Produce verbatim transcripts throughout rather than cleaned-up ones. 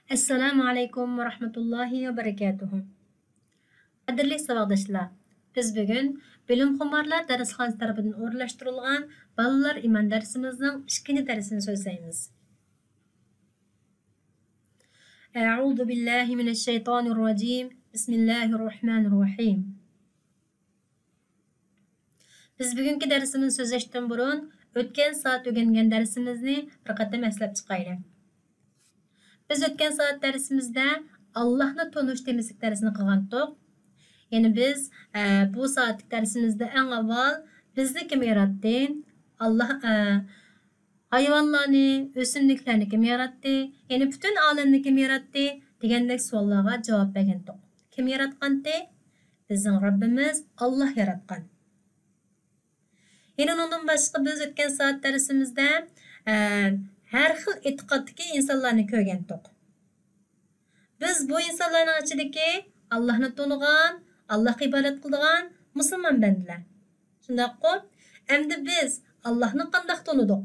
ئەسسالامۇ ئەلەيكۇم ۋە رەھمەتۇللاھى ۋە بەرىكاتۇھۇ. قەدىرلىك ساۋاقداشلار، بىز بۈگۈن بىلىمخۇمارلار دەرسخانىسى تەرىپىدىن ئورۇنلاشتۇرۇلغان بالىلار ئىمان دەرسىمىزنىڭ ئىككىنچى دەرسىنى سۆزلەيمىز. أعوذ بالله من الشيطان الرجيم. بسم الله الرحمن الرحيم. بىز بۈگۈنكى دەرسىمىزنى سۆزلەشتىن بۇرۇن، ئۆتكەن سائەت ئۆگەنگەن دەرسىمىزنى بىر قېتىم ئەسلەپ چىقايلى. بىز ئۆتكەن سائەت دەرسىمىزدە ئاللاھنى تونۇش تېمىسىدىكى دەرسنى قىلغانتۇق. يەنى بىز، ئە، بۇ سائەتلىك دەرسىمىزدە ئەڭ ئاۋۋال بىزنى كىم ياراتتى؟ ئاللاھ، ئە، ھايۋانلارنى، ئۆسۈملۈكلەرنى كىم ياراتتى؟ يەنى پۈتۈن ئالەمنى كىم ياراتتى؟ دېگەندەك سوئاللارغا جاۋاب بەرگەنتۇق. كىم ياراتقانتى؟ بىزنىڭ رەببىمىز ئاللاھ ياراتقان. يەنە ئۇنىڭدىن باشقا بىز ئۆتكەن سائەت دەرسىمىزدە، ئە، ھەر خىل ئېتىقادتىكى ئىنسانلارنى كۆرگەنتۇق. بىز بۇ ئىنسانلارنىڭ ئىچىدىكى ئاللاھنى تونۇغان، ئاللاھقا ئىبادەت قىلىدىغان مۇسۇلمان بەندىلەر. شۇنداققۇ؟ ئەمدى بىز ئاللاھنى قانداق تونۇدۇق؟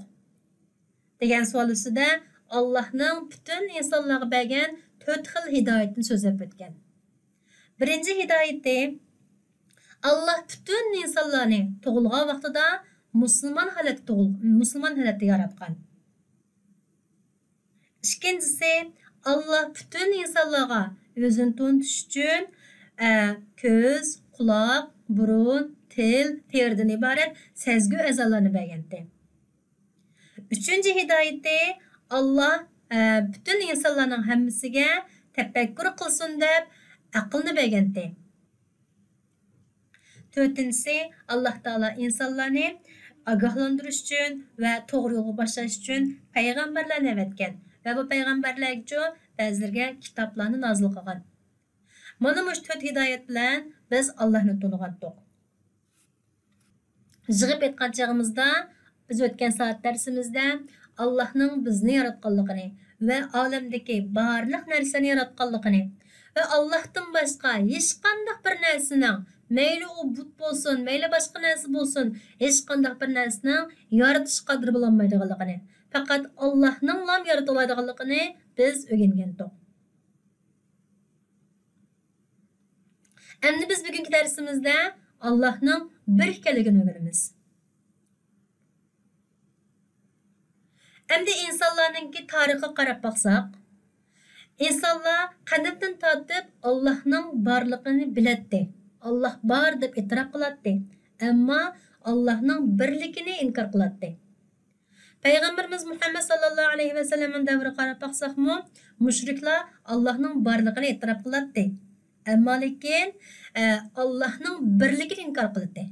دېگەن سوئال ئۈستىدە ئاللاھنىڭ پۈتۈن ئىنسانلارغا بەرگەن تۆت خىل ھىدايىتىنى سۆزلەپ ئۆتكەن. بىرىنچى ھىدايىتى، ئاللاھ پۈتۈن ئىنسانلارنى تۇغۇلغان ۋاقتىدا مۇسۇلمان ھالەتتە تۇغۇل-، مۇسۇلمان ھالەتتە ياراتقان. ئىككىنچىسى، ئاللاھ پۈتۈن ئىنسانلارغا ئۆزىنى تونۇتۇش ئۈچۈن، ئە، كۆز، قۇلاق، بۇرۇن، تىل، تېرىدىن ئىبارەت سەزگۈ ئەزالارنى بەرگەنتى. ئۈچىنچى ھىدايىتى، ئاللاھ، ئە، پۈتۈن ئىنسانلارنىڭ ھەممىسىگە تەپەككۇر قىلسۇن دەپ ئەقىلنى بەرگەنتى. تۆتىنچىسى، ئاللاھ تائالا ئىنسانلارنى ئاگاھلاندۇرۇش ئۈچۈن ۋە توغرا يولغا باشلاش ئۈچۈن پەيغەمبەرلەرنى ئەۋەتكەن ۋە بۇ پەيغەمبەرلەرگىچۇ بەزىلىرىگە كىتابلارنى نازىل قىلغان. مانا مۇشۇ تۆت ھىدايەت بىلەن بىز ئاللاھنى تونۇغانتۇق. يىغىپ ئېيتقان چېغىمىزدا، بىز ئۆتكەن سائەت دەرسىمىزدە ئاللاھنىڭ بىزنى ياراتقانلىقىنى ۋە ئالەمدىكى بارلىق نەرسىلەرنى ياراتقانلىقىنى ۋە ئاللاھتىن باشقا ھېچقانداق بىر نەرسىنىڭ، مەيلى ئۇ بۇت بولسۇن، مەيلى باشقا نەرسە بولسۇن، ھېچقانداق بىر نەرسىنىڭ يارىتىش قادىر بولالمايدىغانلىقىنى، پەقەت ئاللاھنىڭلا يارىتالايدىغانلىقىنى بىز ئۆگەنگەنتۇق. ئەمدى بىز بۈگۈنكى دەرسىمىزدە ئاللاھنىڭ بىر ئىكەنلىكىنى ئۆگىنىمىز. ئەمدى ئىنسانلارنىڭكى تارىخىغا قاراپ باقساق، ئىنسانلار قەدىمدىن تارتىپ ئاللاھنىڭ بارلىقىنى بىلەتتى. ئاللاھ بار دەپ ئېتىراپ قىلاتتى. ئەمما ئاللاھنىڭ بىرلىكىنى ئىنكار قىلاتتى. پەيغەمبىرىمىز مۇھەممەد ساللاللاھۇ ئەلەيھى ۋەسەللەمنىڭ دەۋرىگە قاراپ باقساقمۇ، مۇشرىكلار ئاللاھنىڭ بارلىقىنى ئېتىراپ قىلاتتى. ئەمما لېكىن، ئە، ئاللاھنىڭ بىرلىكىنى ئىنكار قىلاتتى.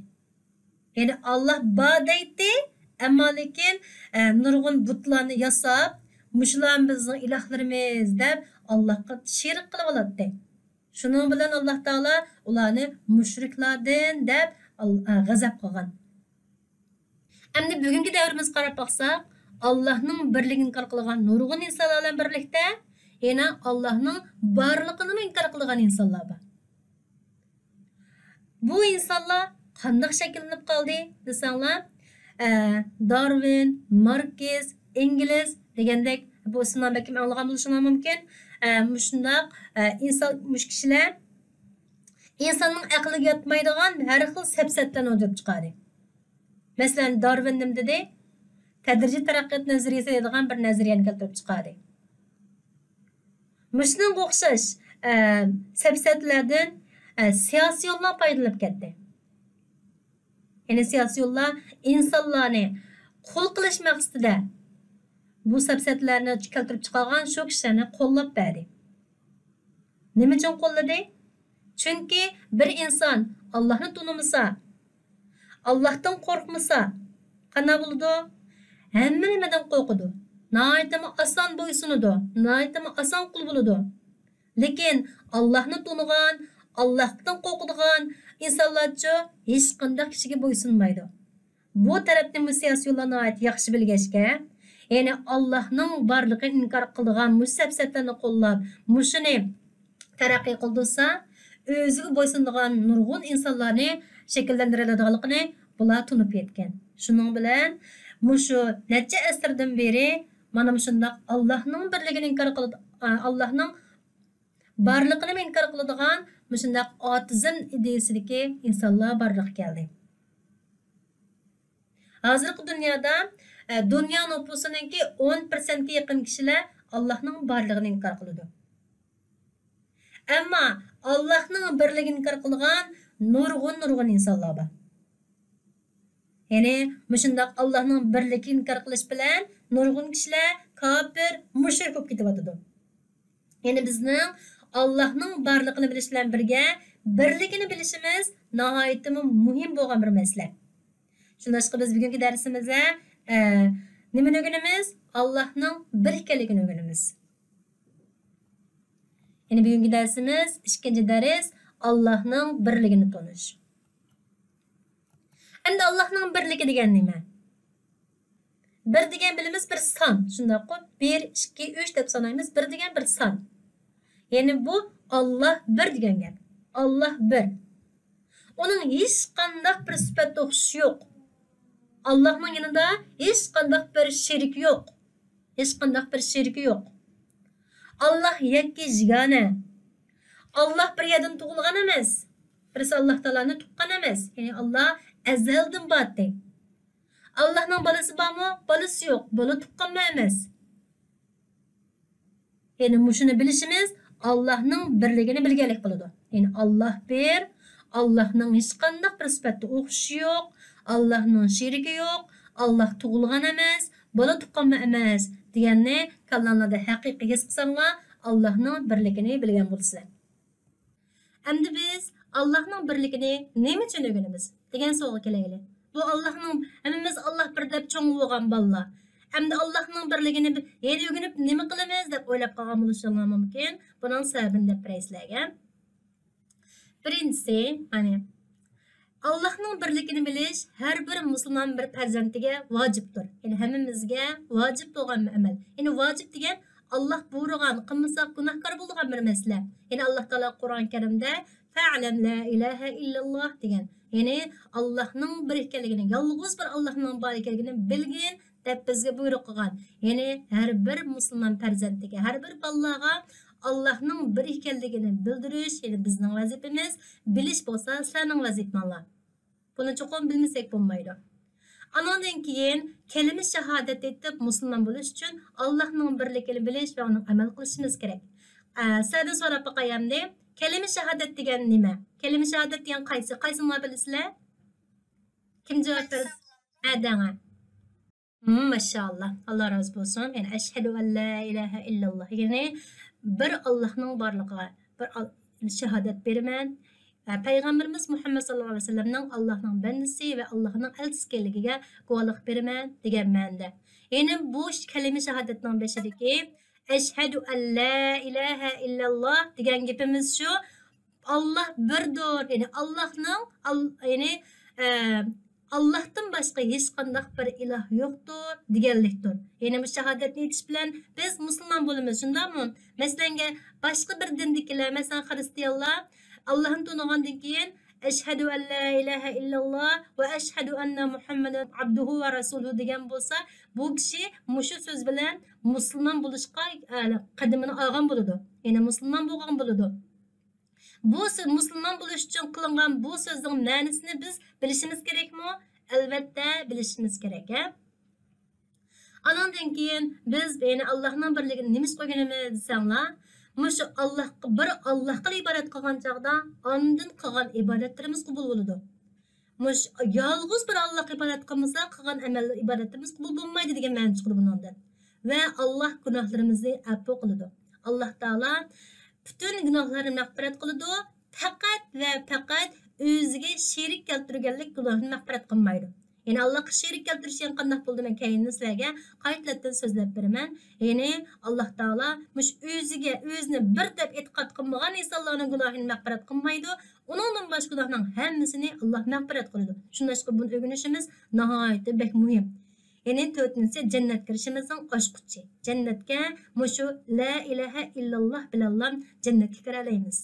يەنى ئاللاھ بار دەيتتى، ئەمما لېكىن، ئە، نۇرغۇن بۇتلارنى ياساپ، مۇشۇلار بىزنىڭ ئىلاھلىرىمىز دەپ ئاللاھقا شېرىك قىلىۋالاتتى. شۇنىڭ بىلەن ئاللاھ تائالا ئۇلارنى مۇشرىكلاردىن دەپ ئال-، ئە، غەزەپ قىلغان. ئەمدى بۈگۈنكى دەۋرىمىزگە قاراپ باقساق، ئاللاھنىڭ بىرلىكىنى ئىنكار قىلغان نۇرغۇن ئىنسانلار بىلەن بىرلىكتە، يەنە ئاللاھنىڭ بارلىقىنىمۇ ئىنكار قىلغان ئىنسانلار بار. بۇ ئىنسانلار قانداق شەكىللىنىپ قالدى دېسەڭلار، ئە، دارۋىن، ماركس، ئېنگلىس دېگەندەك، بۇ ئىسىملارنى بەلكىم ئاڭلىغان بولۇشۇڭلار مۇمكىن. ئە، مۇشۇنداق، ئە، ئىنسان، مۇشۇ كىشىلەر ئىنساننىڭ ئەقلىگە ياتمايدىغان ھەر خىل سەپسەتىلەرنى ئويدۇرۇپ چىقاردى. مەسىلەن، دارۋىن نېمە دېدى؟ تەدرىجىي تەرەققىيات نەزەرىيىسى دەيدىغان بىر نەزەرىيەنى كەلتۈرۈپ چىقاردى. مۇشۇنىڭغا ئوخشاش، ئە، سەپسەتىلەردىن، ئە، سىياسىيونلار پايدىلىنىپ كەتتى. يەنى سىياسىيونلار ئىنسانلارنى قۇل قىلىش مەقسىتىدە بۇ سەپسەتىلەرنى كەلتۈرۈپ چىقارغان شۇ كىشىلەرنى قوللاپ بەردى. نېمە ئۈچۈن قوللىدى؟ چۈنكى بىر ئىنسان ئاللاھنى تونۇمىسا، ئاللاھتىن قورقمىسا، قانداق بولىدۇ؟ ھەممە نېمىدىن قورقىدۇ. ناھايىتىمۇ ئاسان بويسۇنىدۇ. ناھايىتىمۇ ئاسان قۇل بولىدۇ. لېكىن ئاللاھنى تونۇغان، ئاللاھتىن قورقىدىغان ئىنسانلارچۇ ھېچقانداق كىشىگە بويسۇنمايدۇ. بۇ تەرەپنى مۇ سىياسىيونلار ناھايىتى ياخشى بىلگەچكە، يەنى ئاللاھنىڭ بارلىقىنى ئىنكار قىلىدىغان مۇشۇ سەپسەتىلەرنى قوللاپ، مۇشۇنى تەرەققىي قىلدۇرسا، ئۆزىگە بويسۇنىدىغان نۇرغۇن ئىنسانلارنى شەكىللەندۈرەلەيدىغانلىقىنى بۇلار تونۇپ يەتكەن. شۇنىڭ بىلەن مۇشۇ نەچچە ئەسىردىن بېرى مانا مۇشۇنداق ئاللاھنىڭ بىرلىكىنى ئىنكار قىلىد-، ئاللاھنىڭ بارلىقىنىمۇ ئىنكار قىلىدىغان مۇشۇنداق ئاتېئىزم ئىدىيىسىدىكى ئىنسانلار بارلىققا كەلدى. ھازىرقى دۇنيادا، ئە، دۇنيا نوپۇسىنىڭكى ئون پىرسەنتكە يېقىن كىشىلەر ئاللاھنىڭ بارلىقىنى ئىنكار قىلىدۇ. ئەمما ئاللاھنىڭ بىرلىكىنى ئىنكار قىلغان نۇرغۇن، نۇرغۇن ئىنسانلار بار. يەنى مۇشۇنداق ئاللاھنىڭ بىرلىكىنى ئىنكار قىلىش بىلەن نۇرغۇن كىشىلەر كاپىر، مۇشرىك بولۇپ كېتىۋاتىدۇ. يەنى بىزنىڭ ئاللاھنىڭ بارلىقىنى بىلىش بىلەن بىرگە بىرلىكىنى بىلىشىمىز ناھايىتىمۇ مۇھىم بولغان بىر مەسىلە. شۇنداققا بىز بۈگۈنكى دەرسىمىزدە، ئە، نېمىنى ئۆگىنىمىز؟ ئاللاھنىڭ بىر ئىكەنلىكىنى ئۆگىنىمىز. يەنى بۈگۈنكى دەرسىمىز، ئىككىنچى دەرس، ئاللاھنىڭ بىرلىكىنى تونۇش. ئەمدى ئاللاھنىڭ بىرلىكى دېگەن نېمە؟ بىر دېگەن بىلىمىز بىر سان، شۇنداققۇ؟ بىر، ئىككى، ئۈچ دەپ سانايمىز، بىر دېگەن بىر سان. يەنى بۇ ئاللاھ بىر دېگەن گەپ. ئاللاھ بىر. ئۇنىڭ ھېچقانداق بىر سۈپەتتە ئوخشىشى يوق. ئاللاھنىڭ يېنىدا ھېچقانداق بىر شېرىكى يوق. ھېچقانداق بىر شېرىكى يوق. ئاللاھ يەككە يېگانە. ئاللاھ بىر يەردىن تۇغۇلغان ئەمەس. بىرسى ئاللاھ تائالانى تۇغقان ئەمەس. يەنى ئاللاھ ئەزەلدىن بار ئىدى. ئاللاھنىڭ بالىسى بارمۇ؟ بالىسى يوق. بالا تۇغقانمۇ ئەمەس. يەنى مۇشۇنى بىلىشىمىز ئاللاھنىڭ بىرلىكىنى بىلگەنلىك بولىدۇ. يەنى ئاللاھ بىر، ئاللاھنىڭ ھېچقانداق بىر سۈپەتتە ئوخشىشى يوق، ئاللاھنىڭ شېرىكى يوق، ئاللاھ تۇغۇلغان ئەمەس، بالا تۇغقانمۇ ئەمەس دېگەننى كاللاڭلاردا ھەقىقىي ھېس قىلساڭلار، ئاللاھنىڭ بىرلىكىنى بىلگەن بولىسىلەر. ئەمدى بىز ئاللاھنىڭ بىرلىكىنى نېمە ئۈچۈن ئۆگىنىمىز دېگەن سوئالغا كېلەيلى. بۇ ئاللاھنىڭ، ھەممىمىز ئاللاھ بىر دەپ چوڭ بولغان بالىلار. ئەمدى ئاللاھنىڭ بىرلىكىنى بى-، يەنە ئۆگىنىپ نېمە قىلىمىز دەپ ئويلاپ قالغان بولۇشۇڭلار مۇمكىن. بۇنىڭ سەۋەبىنى دەپ بېرەي سىلەرگە. بىرىنچىسى، يەنى ئاللاھنىڭ بىرلىكىنى بىلىش ھەر بىر مۇسۇلمان بىر پەرزەنتىگە ۋاجىپتۇر. يەنى ھەممىمىزگە ۋاجىپ بولغان بىر ئەمەل. يەنى ۋاجىپ دېگەن ئاللاھ بۇيرۇغان، قىلمىساق گۇناھكار بولىدىغان بىر مەسىلە. يەنى ئاللاھ تائالا قۇرئان كەرىمدە فەئلەم لا ئىلاھە ئىللاللاھ دېگەن. يەنى ئاللاھنىڭ بىر ئىكەنلىكىنى، يالغۇز بىر ئاللاھنىڭ بار ئىكەنلىكىنى بىلگىن دەپ بىزگە بۇيرۇق قىلغان. يەنى ھەر بىر مۇسۇلمان پەرزەنتىگە، ھەر بىر بالىلارغا ئاللاھنىڭ بىر ئىكەنلىكىنى بىلدۈرۈش، يەنى بىزنىڭ ۋەزىپىمىز، بىلىش بولسا سىلەرنىڭ ۋەزىپىڭلار. بۇنى چوقۇم بىلمىسەك بولمايدۇ. ئانىڭدىن كېيىن كەلىمە شاھادەت ئېيتىپ مۇسۇلمان بولۇش ئۈچۈن ئاللاھنىڭ بىرلىكىنى بىلىش ۋە ئۇنىڭ ئەمەل قىلىشىمىز كېرەك. ئە، سىلەردىن سوراپ باقاي ئەمدى. كەلىمە شاھادەت دېگەن نېمە؟ كەلىمە شاھادەت دېگەن قايسى؟ قايسىڭلار بىلىسىلەر؟ كىم جاۋاب بېرىدۇ؟ ھە دەڭە. مم، ماشائاللا. ئاللا رازى بولسۇن. يەنى ئەشھەدۇ ئەن لا ئىلاھە ئىللاللا. يەنى بىر ئاللاھنىڭ بارلىقىغا، بىر ئال-، شاھادەت بېرىمەن. ۋە پەيغەمبىرىمىز مۇھەممەد ساللاللاھۇ ئەلەيھى ۋەسەللەمنىڭ ئاللاھنىڭ بەندىسى ۋە ئاللاھنىڭ ئەلچىسى ئىكەنلىكىگە گۇۋاھلىق بېرىمەن دېگەن مەنىدە. يەنى بۇ كەلىمە شاھادەتنىڭ بېشىدىكى ئەشھەدۇ ئەن لا ئىلاھە ئىللاللا دېگەن گېپىمىز شۇ. ئاللا بىردۇر، يەنى ئاللاھنىڭ، ئال-، يەنى، ئە، ئاللاھتىن باشقا ھېچقانداق بىر ئىلاھ يوقتۇر دېگەنلىكتۇر. يەنى بۇ شاھادەتنى ئېيتىش بىلەن بىز مۇسۇلمان بولىمىز، شۇنداقمۇ؟ مەسىلەنگە، باشقا بىر دىندىكىلەر، مەسىلەن، خرىستىيانلار ئاللاھنى تونۇغاندىن كېيىن، ئەشھەدۇ ئەن لا ئىلاھە ئىللاللا ۋە ئەشھەدۇ ئەننە مۇھەممەدەن ئابدۇھۇ ۋە رەسۇلۇھۇ دېگەن بولسا، بۇ كىشى مۇشۇ سۆز بىلەن مۇسۇلمان بولۇشقا، ئە، قەدىمىنى ئالغان بولىدۇ. يەنى مۇسۇلمان بولغان بولىدۇ. بۇ سۆ-، مۇسۇلمان بولۇش ئۈچۈن قىلىنغان بۇ سۆزنىڭ مەنىسىنى بىز بىلىشىمىز كېرەكمۇ؟ ئەلۋەتتە، بىلىشىمىز كېرەك، ھە؟ ئانىڭدىن كېيىن بىز يەنە ئاللاھنىڭ بىرلىكىنى نېمىشقا ئۆگىنىمىز دېسەڭلار، مۇشۇ ئاللاھقا، بىر ئاللاھقىلا ئىبادەت قىلغان چاغدا ئاندىن قىلغان ئىبادەتلىرىمىز قوبۇل بولىدۇ. مۇش-، يالغۇز بىر ئاللاھقا ئىبادەت قىلمىسا، قىلغان ئەمەل ئىبادىتىمىز قوبۇل بولمايدۇ دېگەن مەنە چىقىدۇ بۇنىڭدىن. ۋە ئاللاھ گۇناھلىرىمىزنى ئەپۇ قىلىدۇ. ئاللاھ تائالا پۈتۈن گۇناھلارنى مەغپىرەت قىلىدۇ، پەقەت ۋە پەقەت ئۆزىگە شېرىك كەلتۈرگەنلىك گۇناھنى مەغپىرەت قىلمايدۇ. يەنى ئاللاھقا شېرىك كەلتۈرۈش دېگەن قانداق بولىدۇ، مەن كەينىدىن سىلەرگە قايتىلەتتىن سۆزلەپ بېرىمەن. يەنى ئاللاھ تائالا مۇشۇ ئۆزىگە، ئۆزىنى بىر دەپ ئېتىقاد قىلمىغان ئىنسانلارنىڭ گۇناھىنى مەغپىرەت قىلمايدۇ. ئۇنىڭدىن باشقا گۇناھنىڭ ھەممىسىنى ئاللاھ مەغپىرەت قىلىدۇ. شۇنداققا بۇنى ئۆگىنىشىمىز ناھايىتى بەك مۇھىم. يەنى تۆتىنچىسى، جەننەتكە كىرىشىمىزنىڭ ئاچقۇچى. جەننەتكە مۇشۇ لا ئىلاھە ئىللاللاھ بىلەنلا جەننەتكە كىرەلەيمىز.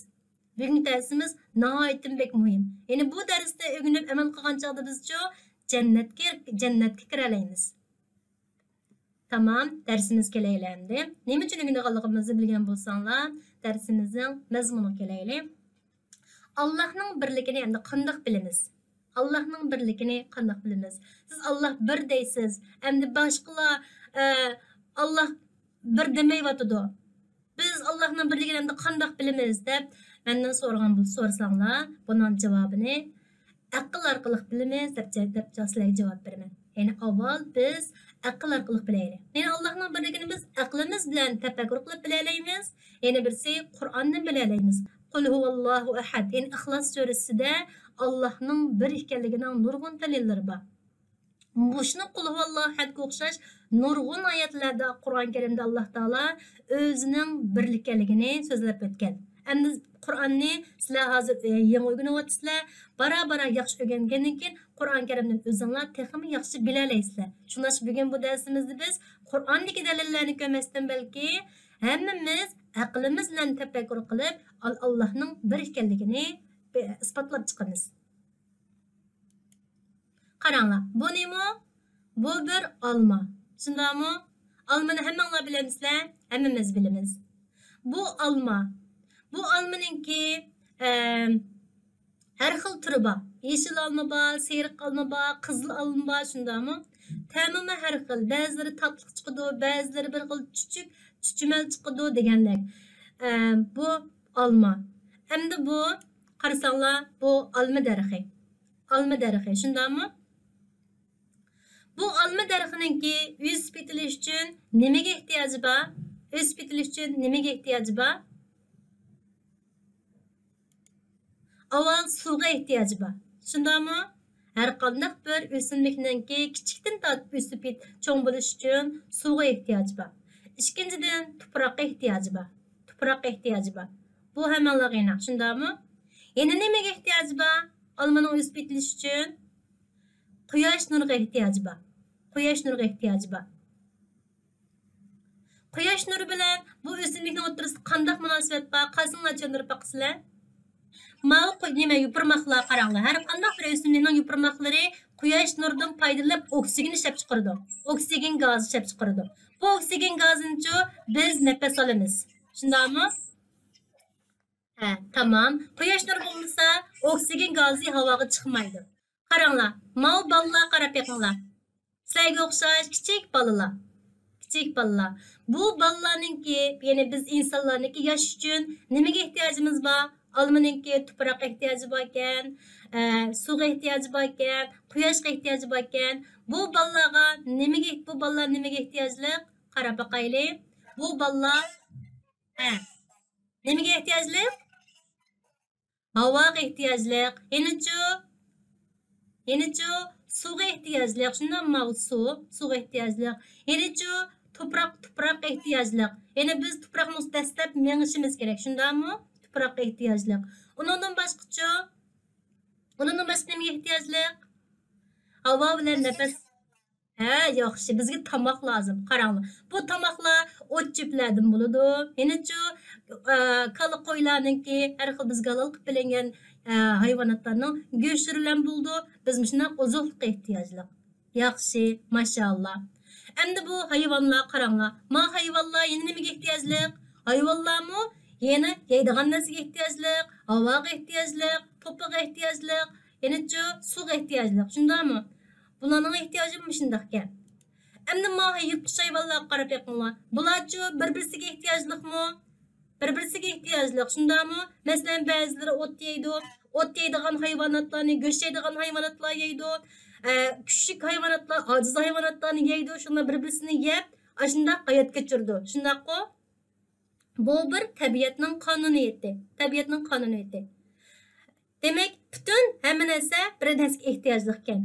بۈگۈنكى دەرسىمىز ناھايىتى بەك مۇھىم. يەنى بۇ دەرستە ئۆگىنىپ ئەمەل قىلغان چاغدا بىزچۇ جەننەتكە، جەننەتكە كىرەلەيمىز. تامام، دەرسىمىزگە كېلەيلى ئەمدى. نېمە ئۈچۈن ئۆگىنىۋالغىنىمىزنى بىلگەن بولساڭلار، دەرسىمىزنىڭ مەزمۇنىغا كېلەيلى. ئاللاھنىڭ بىرلىكىنى ئەمدى قانداق بىلىمىز؟ ئاللاھنىڭ بىرلىكىنى قانداق بىلىمىز؟ سىز ئاللاھ بىر دەيسىز، ئەمدى باشقىلار، ئە، ئاللاھ بىر دېمەيۋاتىدۇ. بىز ئاللاھنىڭ بىرلىكىنى ئەمدى قانداق بىلىمىز دەپ مەندىن سورىغان بول-، سورىساڭلار، بۇنىڭ جاۋابىنى ئەقىل ئارقىلىق بىلىمىز دەپ جا-، دەپ جا-، سىلەرگە جاۋاب بېرىمەن. يەنى ئاۋۋال بىز ئەقىل ئارقىلىق بىلەيلى. يەنى ئاللاھنىڭ بىرلىكىنى بىز ئەقلىمىز بىلەن تەپەككۇر قىلىپ بىلەلەيمىز. يەنە بىرسى قۇرئاندىن بىلەلەيمىز. قۇل ھۇۋاللاھۇ ئەھەد. يەنى ئىخلاس سۈرىسىدە ئاللاھنىڭ بىر ئىكەنلىكىنىڭ نۇرغۇن دەلىللىرى بار. مۇشۇنى قۇل ھۇۋاللاھۇ ئەھەدكە ئوخشاش نۇرغۇن ئايەتلەردە قۇرئان كەرىمدە ئاللاھ تائالا ئۆزىنىڭ بىرلىككەنلىكىنى سۆزلەپ ئۆتكەن. ئەمدى قۇرئاننى سىلەر ھازىر، ئە، يېڭى ئۆگىنىۋاتىسىلەر. بارا-بارا ياخشى ئۆگەنگەندىن كېيىن قۇرئان كەرىمدىن ئۆزۈڭلار تېخىمۇ ياخشى بىلەلەيسىلەر. شۇڭلاشقا بۈگۈن بۇ دەرسىمىزدە بىز قۇرئاندىكى دەلىللەرنى كۆرمەستىن بەلكى ھەممىمىز ئەقلىمىز بىلەن تەپەككۇر قىلىپ ئال-، ئاللاھنىڭ بىر ئىكەنلىكىنى، ئە، ئىسپاتلاپ چىقىمىز. قاراڭلار، بۇ نېمە؟ بۇ بىر ئالما. شۇنداقمۇ؟ ئالمىنى ھەممىڭلار بىلەمسىلەر؟ ھەممىمىز بىلىمىز. بۇ ئالما. بۇ ئالمىنىڭكى، ئەم، ھەر خىل تۈرى بار. يېشىل ئالما بار، سېرىق ئالما بار، قىزىل ئالما بار، شۇنداقمۇ؟ تەمىمۇ ھەر خىل. بەزىلىرى تاتلىق چىقىدۇ، بەزىلىرى بىر خىل چۈچۈك، چۈچۈمەل چىقىدۇ دېگەندەك. ئەم، بۇ ئالما. ئەمدى بۇ، قارىساڭلار، بۇ ئالما دەرىخى. ئالما دەرىخى، شۇنداقمۇ؟ بۇ ئالما دەرىخىنىڭكى ئۆسۈپ يېتىلىش ئۈچۈن نېمىگە ئېھتىياجى بار؟ ئۆسۈپ يېتىلىش ئۈچۈن نېمىگە ئېھتىياجى بار؟ ئاۋۋال سۇغا ئېھتىياجى بار. شۇنداقمۇ؟ ھەر قانداق بىر ئۆسۈملۈكنىڭكى كىچىكتىن تارتىپ ئۆسۈپ يېت-، چوڭ بولۇش ئۈچۈن سۇغا ئېھتىياجى بار. ئىككىنچىدىن، تۇپراققا ئېھتىياجى بار. تۇپراققا ئېھتىياجى بار. بۇ ھەممىڭلارغا ئېنىق، شۇنداقمۇ؟ يەنە نېمىگە ئېھتىياجى بار؟ ئالمىنىڭ ئۆسۈپ يېتىلىشى ئۈچۈن قۇياش نۇرىغا ئېھتىياجى بار. قۇياش نۇرىغا ئېھتىياجى بار. قۇياش نۇرى بىلەن بۇ ئۆسۈملۈكنىڭ ئوتتۇرىسىدا قانداق مۇناسىۋەت بار؟ قايسىڭلار چۈشەندۈرۈپ باقىسىلەر؟ ماۋۇ قۇ-، نېمە، يوپۇرماقلار قاراڭلار. ھەر قانداق بىر ئۆسۈملۈكنىڭ يوپۇرماقلىرى قۇياش نۇرىدىن پايدىلىنىپ ئوكسىگېن ئىشلەپ چىقىرىدۇ. ئوكسىگېن گازى ئىشلەپ چىقىرىدۇ. بۇ ئوكسىگېن گازىنىچۇ بىز نەپەس ئالىمىز. شۇنداقمۇ؟ ھە، تامام. قۇياش نۇرى بولمىسا، ئوكسىگېن گازى ھاۋاغا چىقمايدۇ. قاراڭلار، ماۋۇ بالىلارغا قاراپ بېقىڭلار. سىلەرگە ئوخشاش كىچىك بالىلار. كىچىك بالىلار. بۇ بالىلارنىڭكى، يەنى بىز ئىنسانلارنىڭكى ياش ئۈچۈن نېمىگە ئېھتىياجىمىز بار؟ ئالمىنىڭكى تۇپراققا ئېھتىياجى باركەن، ئە، سۇغا ئېھتىياجى باركەن، قۇياشقا ئېھتىياجى باركەن. بۇ بالىلارغا نېمىگە، بۇ بالىلار نېمىگە ئېھتىياجلىق؟ قاراپ باقايلى. بۇ بالىلار، ھە، نېمىگە ئېھتىياجلىق؟ ھاۋاغا ئېھتىياجلىق. يەنىچۇ؟ يەنىچۇ؟ سۇغا ئېھتىياجلىق. شۇنداقمۇ؟ سۇ، سۇغا ئېھتىياجلىق. يەنىچۇ؟ تۇپراق، تۇپراققا ئېھتىياجلىق. يەنى بىز تۇپراقنىڭ ئۈستىدە دەسسەپ مېڭىشىمىز كېرەك. شۇنداقمۇ؟ تۇپراققا ئېھتىياجلىق. ئۇنىڭدىن باشقىچۇ؟ ئۇنىڭدىن باشقا نېمىگە ئېھتىياجلىق؟ ھاۋا بىلەن نەپەس. ھە، ياخشى. بىزگە تاماق لازىم. قاراڭلار. بۇ تاماقلار ئوت-چۆپلەردىن بولىدۇ. يەنىچۇ، ئە، كالا، قويلارنىڭكى، ھەر خىل بىزگە ھالال قىلىپ بېرىلگەن، ئە، ھايۋاناتلارنىڭ گۆشلىرى بىلەن بولىدۇ. بىز مۇشۇنداق ئوزۇقلۇققا ئېھتىياجلىق. ياخشى، ماشائاللا. ئەمدى بۇ ھايۋانلار قاراڭلار. ما ھايۋانلار يەنە نېمىگە ئېھتىياجلىق؟ ھايۋانلارمۇ يەنە يەيدىغان نەرسىگە ئېھتىياجلىق، ھاۋاغا ئېھتىياجلىق، توپىغا ئېھتىياجلىق، يەنىچۇ سۇغا ئېھتىياجلىق، شۇنداقمۇ؟ بۇلارنىڭ ئېھتىياجى مۇشۇنداقكەن. ئەمدى ما يىرتقۇچ ھايۋانلارغا قاراپ بېقىڭلار. بۇلارچۇ بىر-بىرسىگە ئېھتىياجلىقمۇ؟ بىر-بىرسىگە ئېھتىياجلىق، شۇنداقمۇ؟ مەسىلەن، بەزىلىرى ئوت يەيدۇ. ئوت يەيدىغان ھايۋاناتلارنى، گۆش يەيدىغان ھايۋاناتلار يەيدۇ. ئە، كۈچلۈك ھايۋاناتلار ئاجىز ھايۋاناتلارنى يەيدۇ. شۇنداق بىر-بىرسىنى يەپ، ئاشۇنداق ھايات كەچۈرىدۇ. شۇنداققۇ؟ بۇ بىر تەبىئەتنىڭ قانۇنىيىتى. تەبىئەتنىڭ قانۇنىيىتى. دېمەك، پۈتۈن ھەممە نەرسە بىر نەرسىگە ئېھتىياجلىقكەن.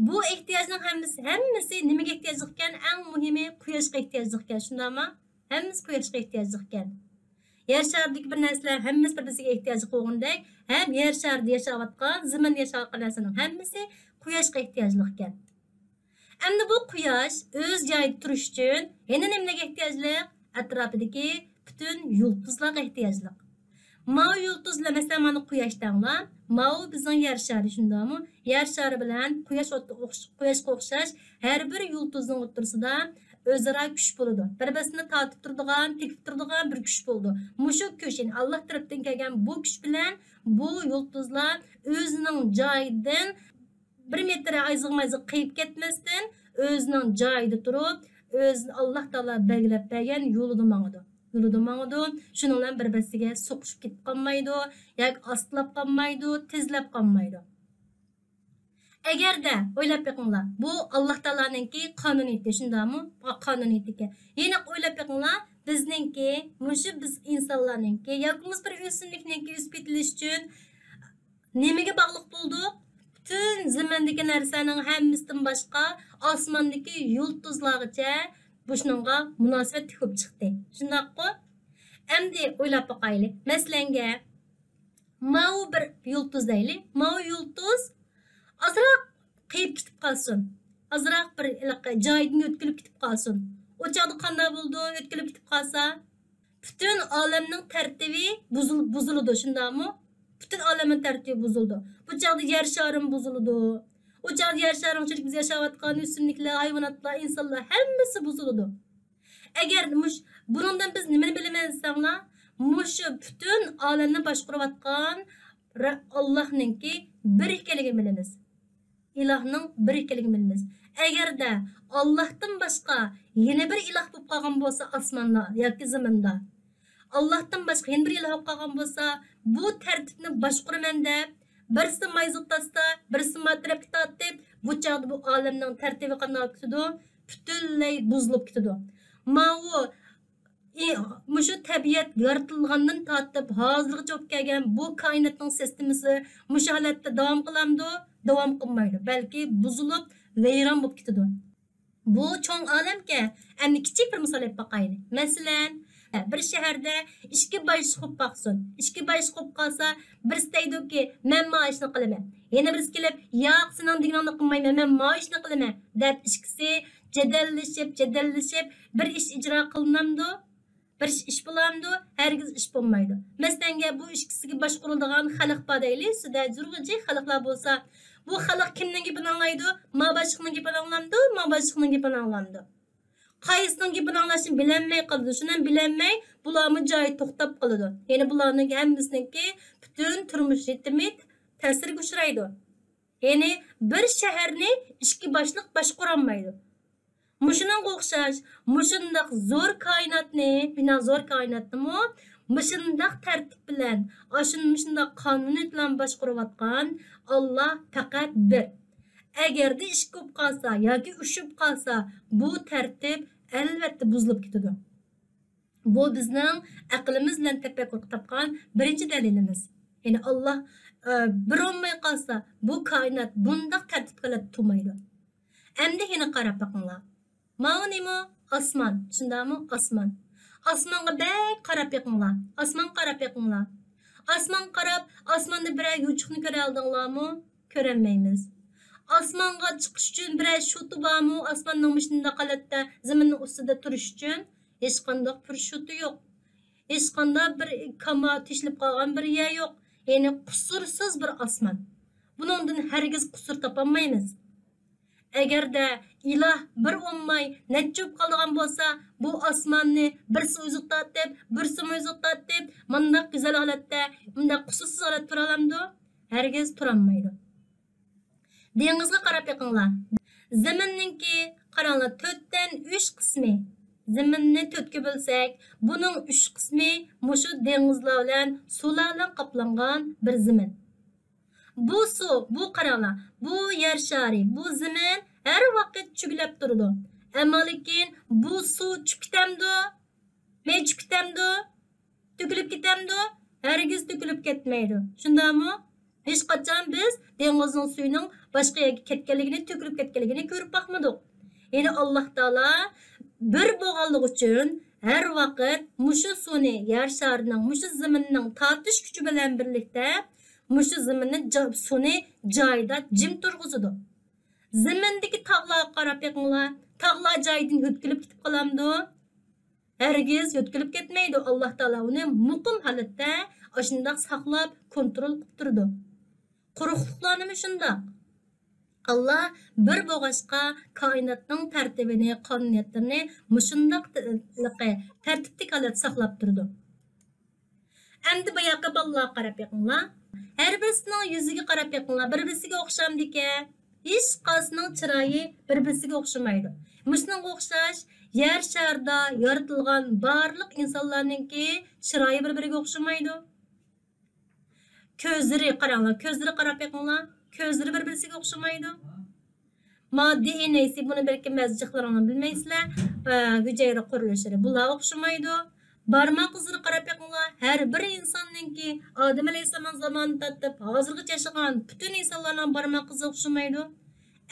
بۇ ئېھتىياجنىڭ ھەممىسى، ھەممىسى نېمىگە ئېھتىياجلىقكەن؟ ئەڭ مۇھىمى قۇياشقا ئېھتىياجلىقكەن، شۇنداقمۇ؟ ھەممىسى قۇياشقا ئېھتىياجلىقكەن. يەر شارىدىكى بىر نەرسىلەر ھەممىسى بىر-بىرسىگە ئېھتىياجلىق بولغىنىدەك، ھەم يەر شارىدا ياشاۋاتقان، زېمىندا ياشاۋاتقان نەرسىنىڭ ھەممىسى قۇياشقا ئېھتىياجلىقكەن. ئەمدى بۇ قۇياش ئۆز جايىدا تۇرۇش ئۈچۈن يەنە نېمىلەرگە ئېھتىياجلىق؟ ئەتراپىدىكى پۈتۈن يۇلتۇزلارغا ئېھتىياجلىق. ماۋۇ يۇلتۇز بىلەن، مەسىلەن، مانا قۇياش دەڭلار. ماۋۇ بىزنىڭ يەر شارى، شۇنداقمۇ؟ يەر شارى بىلەن قۇياش ئوت-، ئوخش-، قۇياشقا ئوخشاش ھەر بىر يۇلتۇزنىڭ ئوتتۇرىسىدا ئۆزئارا كۈچ بولىدۇ. بىر-بىرسىنى تارتىپ تۇرىدىغان، تېگىپ تۇرىدىغان بىر كۈچ بولىدۇ. مۇشۇ كۈچ، يەنى ئاللاھ تەرەپتىن كەلگەن بۇ كۈچ بىلەن بۇ يۇلتۇزلار ئۆزىنىڭ جايىدىن بىر مېتىر ئايزىغىمايزىغا قېيىپ كەتمەستىن، ئۆزىنىڭ جايىدا تۇرۇپ، ئۆزى ئاللاھ تائالا بەلگىلەپ بەرگەن يولىدا ماڭىدۇ. يولىدا ماڭىدۇ. شۇنىڭ بىلەن بىر-بىرسىگە سوقۇشۇپ كېتىپ قالمايدۇ، ياكى ئاستىلاپ قالمايدۇ، تېزلەپ قالمايدۇ. ئەگەردە، ئويلاپ بېقىڭلار، بۇ ئاللاھ تائالانىڭكى قانۇنىيىتى، شۇنداقمۇ؟ قانۇنىيىتىكەن. يەنە ئويلاپ بېقىڭلار، بىزنىڭكى، مۇشۇ بىز ئىنسانلارنىڭكى ياكى بولمىسا بىر ئۆسۈملۈكنىڭكى ئۆسۈپ يېتىلىشى ئۈچۈن نېمىگە باغلىق بولدۇق؟ پۈتۈن زېمىندىكى نەرسىلەرنىڭ ھەممىسىدىن باشقا، ئاسماندىكى يۇلتۇزلارغىچە بۇ شۇنىڭغا مۇناسىۋەتلىك بولۇپ چىقتى. شۇنداققۇ؟ ئەمدى ئويلاپ باقايلى. مەسىلەنگە، ماۋۇ بىر يۇلتۇز دەيلى. ماۋۇ يۇلتۇز ئازراق قېيىپ كېتىپ قالسۇن. ئازراق بىر ھېلىقى جايىدىن يۆتكىلىپ كېتىپ قالسۇن. ئۇ چاغدا قانداق بولىدۇ، يۆتكىلىپ كېتىپ قالسا؟ پۈتۈن ئالەمنىڭ تەرتىپى بۇزۇل-، بۇزۇلىدۇ، شۇنداقمۇ؟ پۈتۈن ئالەمنىڭ تەرتىپى بۇزۇلىدۇ. بۇ چاغدا يەر شارىمۇ بۇزۇلىدۇ. ئۇ چاغدا يەر شارىنىڭ ئىچىدىكى بىز ياشاۋاتقان ئۆسۈملۈكلەر، ھايۋاناتلار، ئىنسانلار ھەممىسى بۇزۇلىدۇ. ئەگەر مۇش-، بۇنىڭدىن بىز نېمىنى بىلىمىز دېسەڭلار، مۇشۇ پۈتۈن ئالەمنى باشقۇرۇۋاتقان رە-، ئاللاھنىڭكى بىر ئىكەنلىكىنى بىلىمىز. ئىلاھنىڭ بىر ئىكەنلىكىنى بىلىمىز. ئەگەردە ئاللاھتىن باشقا يەنە بىر ئىلاھ بولۇپ قالغان بولسا ئاسماندا ياكى زېمىندا، ئاللاھتىن باشقا يەنە بىر ئىلاھ بولۇپ قالغان بولسا، بۇ تەرتىپنى باشقۇرىمەن دەپ، بىرسى مايزۇت تارتسا، بىرسى ما تەرەپكە تارتىپ، بۇ چاغدا بۇ ئالەمنىڭ تەرتىپى قانداق بولۇپ كېتىدۇ؟ پۈتۈنلەي بۇزۇلۇپ كېتىدۇ. ماۋۇ ئى، مۇشۇ تەبىئەت يارىتىلغاندىن تارتىپ ھازىرغىچە بولۇپ كەلگەن بۇ كائىناتنىڭ سىستېمىسى مۇشۇ ھالەتتە داۋام قىلامدۇ؟ داۋام قىلمايدۇ، بەلكى بۇزۇلۇپ، ۋەيران بولۇپ كېتىدۇ. بۇ چوڭ ئالەمكەن. ئەمدى كىچىك بىر مىسال ئېلىپ باقايلى. مەسىلەن، بىر شەھەردە ئىككى باشلىق بولۇپ باقسۇن. ئىككى باشلىق بولۇپ قالسا، بىرسى دەيدۇكى، مەن مانا ئىشنى قىلىمەن. يەنە بىرسى كېلىپ، ياق، سېنىڭ دېگىنىڭنى قىلمايمەن، مەن مانا ئىشنى قىلىمەن، دەپ ئىككىسى جېدەللىشىپ، جېدەللىشىپ، بىر ئىش ئىجرا قىلىنامدۇ؟ بىر ئىش، ئىش بولامدۇ؟ ھەرگىز ئىش بولمايدۇ. مەسىلەنگە، بۇ ئىككىسىگە باشقۇرۇلىدىغان خەلق بار دەيلى، ئۈستىدە جۇرغۇنچە خەلقلەر بولسا، بۇ خەلق كىمنىڭ گېپىنى ئاڭلايدۇ؟ ما باشلىقنىڭ گېپىنى ئاڭلامدۇ؟ ما باشلىقنىڭ گېپىنى ئاڭلامدۇ؟ قايسىنىڭ گېپىنى ئاڭلاشنى بىلەلمەي قالىدۇ. شۇنى بىلەلمەي، بۇلارمۇ جايىدا توختاپ قالىدۇ. يەنى بۇلارنىڭ ھەممىسىنىڭكى پۈتۈن تۇرمۇش رىتىمى تەسىرگە ئۇچرايدۇ. يەنى بىر شەھەرنى ئىككى باشلىق باشقۇرالمايدۇ. مۇشۇنىڭغا ئوخشاش، مۇشۇنداق زور كائىناتنى، بىنا زور كائىناتنىمۇ مۇشۇنداق تەرتىپ بىلەن، ئاشۇ مۇشۇنداق قانۇنىيەت بىلەن باشقۇرۇۋاتقان ئاللا پەقەت بىر. ئەگەردە ئىككى بولۇپ قالسا ياكى ئۈچ بولۇپ قالسا، بۇ تەرتىپ ئەلۋەتتە بۇزۇلۇپ كېتىدۇ. بۇ بىزنىڭ ئەقلىمىز بىلەن تەپەككۇر قىلىپ تاپقان بىرىنچى دەلىلىمىز. يەنى ئاللا، ئە، بىر بولماي قالسا، بۇ كائىنات بۇنداق تەرتىپكە غەلەت تۇرمايدۇ. ئەمدى يەنە قاراپ بېقىڭلار. ماۋۇ نېمە؟ ئاسمان. شۇنداقمۇ؟ ئاسمان. ئاسمانغا بەك قاراپ بېقىڭلار. ئاسمانغا قاراپ بېقىڭلار. ئاسمانغا قاراپ، ئاسماندا بىرەر يوچۇقنى كۆرەلىدىڭلارمۇ؟ كۆرەلمەيمىز. ئاسمانغا چىقىش ئۈچۈن بىرەر شوتا بارمۇ؟ ئاسماننىڭ مۇشۇنداق ھالەتتە، زېمىننىڭ ئۈستىدە تۇرۇش ئۈچۈن ھېچقانداق بىر شوتا يوق. ھېچقانداق بىر كاما تېشىلىپ قالغان بىر يەر يوق. يەنى قۇسۇرسىز بىر ئاسمان. بۇنىڭدىن ھەرگىز قۇسۇر تاپالمايمىز. ئەگەردە ئىلاھ بىر بولماي نەچچە بولۇپ قالىدىغان بولسا، بۇ ئاسماننى بىرسى ئۆزىگە تارتىپ، بىرسىمۇ ئۆزىگە تارتىپ، مۇنداق گۈزەل ھالەتتە، مۇنداق قۇسۇرسىز ھالەتتە تۇرالامدۇ؟ ھەرگىز تۇرالمايدۇ. دېڭىزغا قاراپ بېقىڭلار. زېمىننىڭكى، قاراڭلار، تۆتتىن ئۈچ قىسمى. زېمىننى تۆتكە بۆلسەك، بۇنىڭ ئۈچ قىسمى مۇشۇ دېڭىزلار بىلەن، سۇلار بىلەن قاپلانغان بىر زېمىن. بۇ سۇ، بۇ قاراڭلار، بۇ يەر شارى، بۇ زېمىن ھەر ۋاقىت چۆگىلەپ تۇرىدۇ. ئەمما لېكىن بۇ سۇ چۈشۈپ كېتەمدۇ؟ مەي چۈشۈپ كېتەمدۇ؟ تۆكۈلۈپ كېتەمدۇ؟ ھەرگىز تۆكۈلۈپ كەتمەيدۇ. شۇنداقمۇ؟ ھېچقاچان بىز دېڭىزنىڭ سۈيىنىڭ باشقا يەرگە كەتكەنلىكىنى، تۆكۈلۈپ كەتكەنلىكىنى كۆرۈپ باقمىدۇق. يەنى ئاللا تائالا بىر بولغانلىقى ئۈچۈن ھەر ۋاقىت مۇشۇ سۇنى يەر شارىنىڭ، مۇشۇ زېمىننىڭ تارتىش كۈچى بىلەن بىرلىكتە مۇشۇ زېمىننى جا-، سۇنى جايىدا جىم تۇرغۇزىدۇ. زېمىندىكى تاغلارغا قاراپ بېقىڭلار. تاغلار جايىدىن يۆتكىلىپ كېتىپ قالامدۇ؟ ھەرگىز يۆتكىلىپ كەتمەيدۇ. ئاللا تائالا ئۇنى مۇقىم ھالەتتە ئاشۇنداق ساقلاپ، كونترول قىلىپ تۇرىدۇ. قۇرۇقلۇقلارنىمۇ شۇنداق. ئاللا بىر بولغاچقا، كائىناتنىڭ تەرتىپىنى، قانۇنىيەتلىرىنى مۇشۇنداق تەرتىپلىك ھالەتتە ساقلاپ تۇرىدۇ. ئەمدى باياقى بالىلارغا قاراپ بېقىڭلار. ھەر بىرسىنىڭ يۈزىگە قاراپ بېقىڭلار. بىر-بىرسىگە ئوخشامدىكەن؟ ھېچقايسىنىڭ چىرايى بىر-بىرسىگە ئوخشىمايدۇ. مۇشۇنىڭغا ئوخشاش، يەر شارىدا يارىتىلغان بارلىق ئىنسانلارنىڭكى چىرايى بىر-بىرىگە ئوخشىمايدۇ. كۆزلىرى قاراڭلار، كۆزلىرى قاراپ بېقىڭلار. كۆزلىرى بىر-بىرسىگە ئوخشىمايدۇ. ما دى ئېن ئەيسى، بۇنى بەلكىم بەزى جىقلىرىڭلار بىلمەيسىلەر. ئە، ھۈجەيرە قۇرۇلۇشلىرى، بۇلار ئوخشىمايدۇ. بارماق ئىزلىرى قاراپ بېقىڭلار. ھەر بىر ئىنساننىڭكى، ئادەم ئەلەيھىسسالامنىڭ زامانىدىن تارتىپ ھازىرغىچە ياشىغان پۈتۈن ئىنسانلارنىڭ بارماق ئىزى ئوخشىمايدۇ.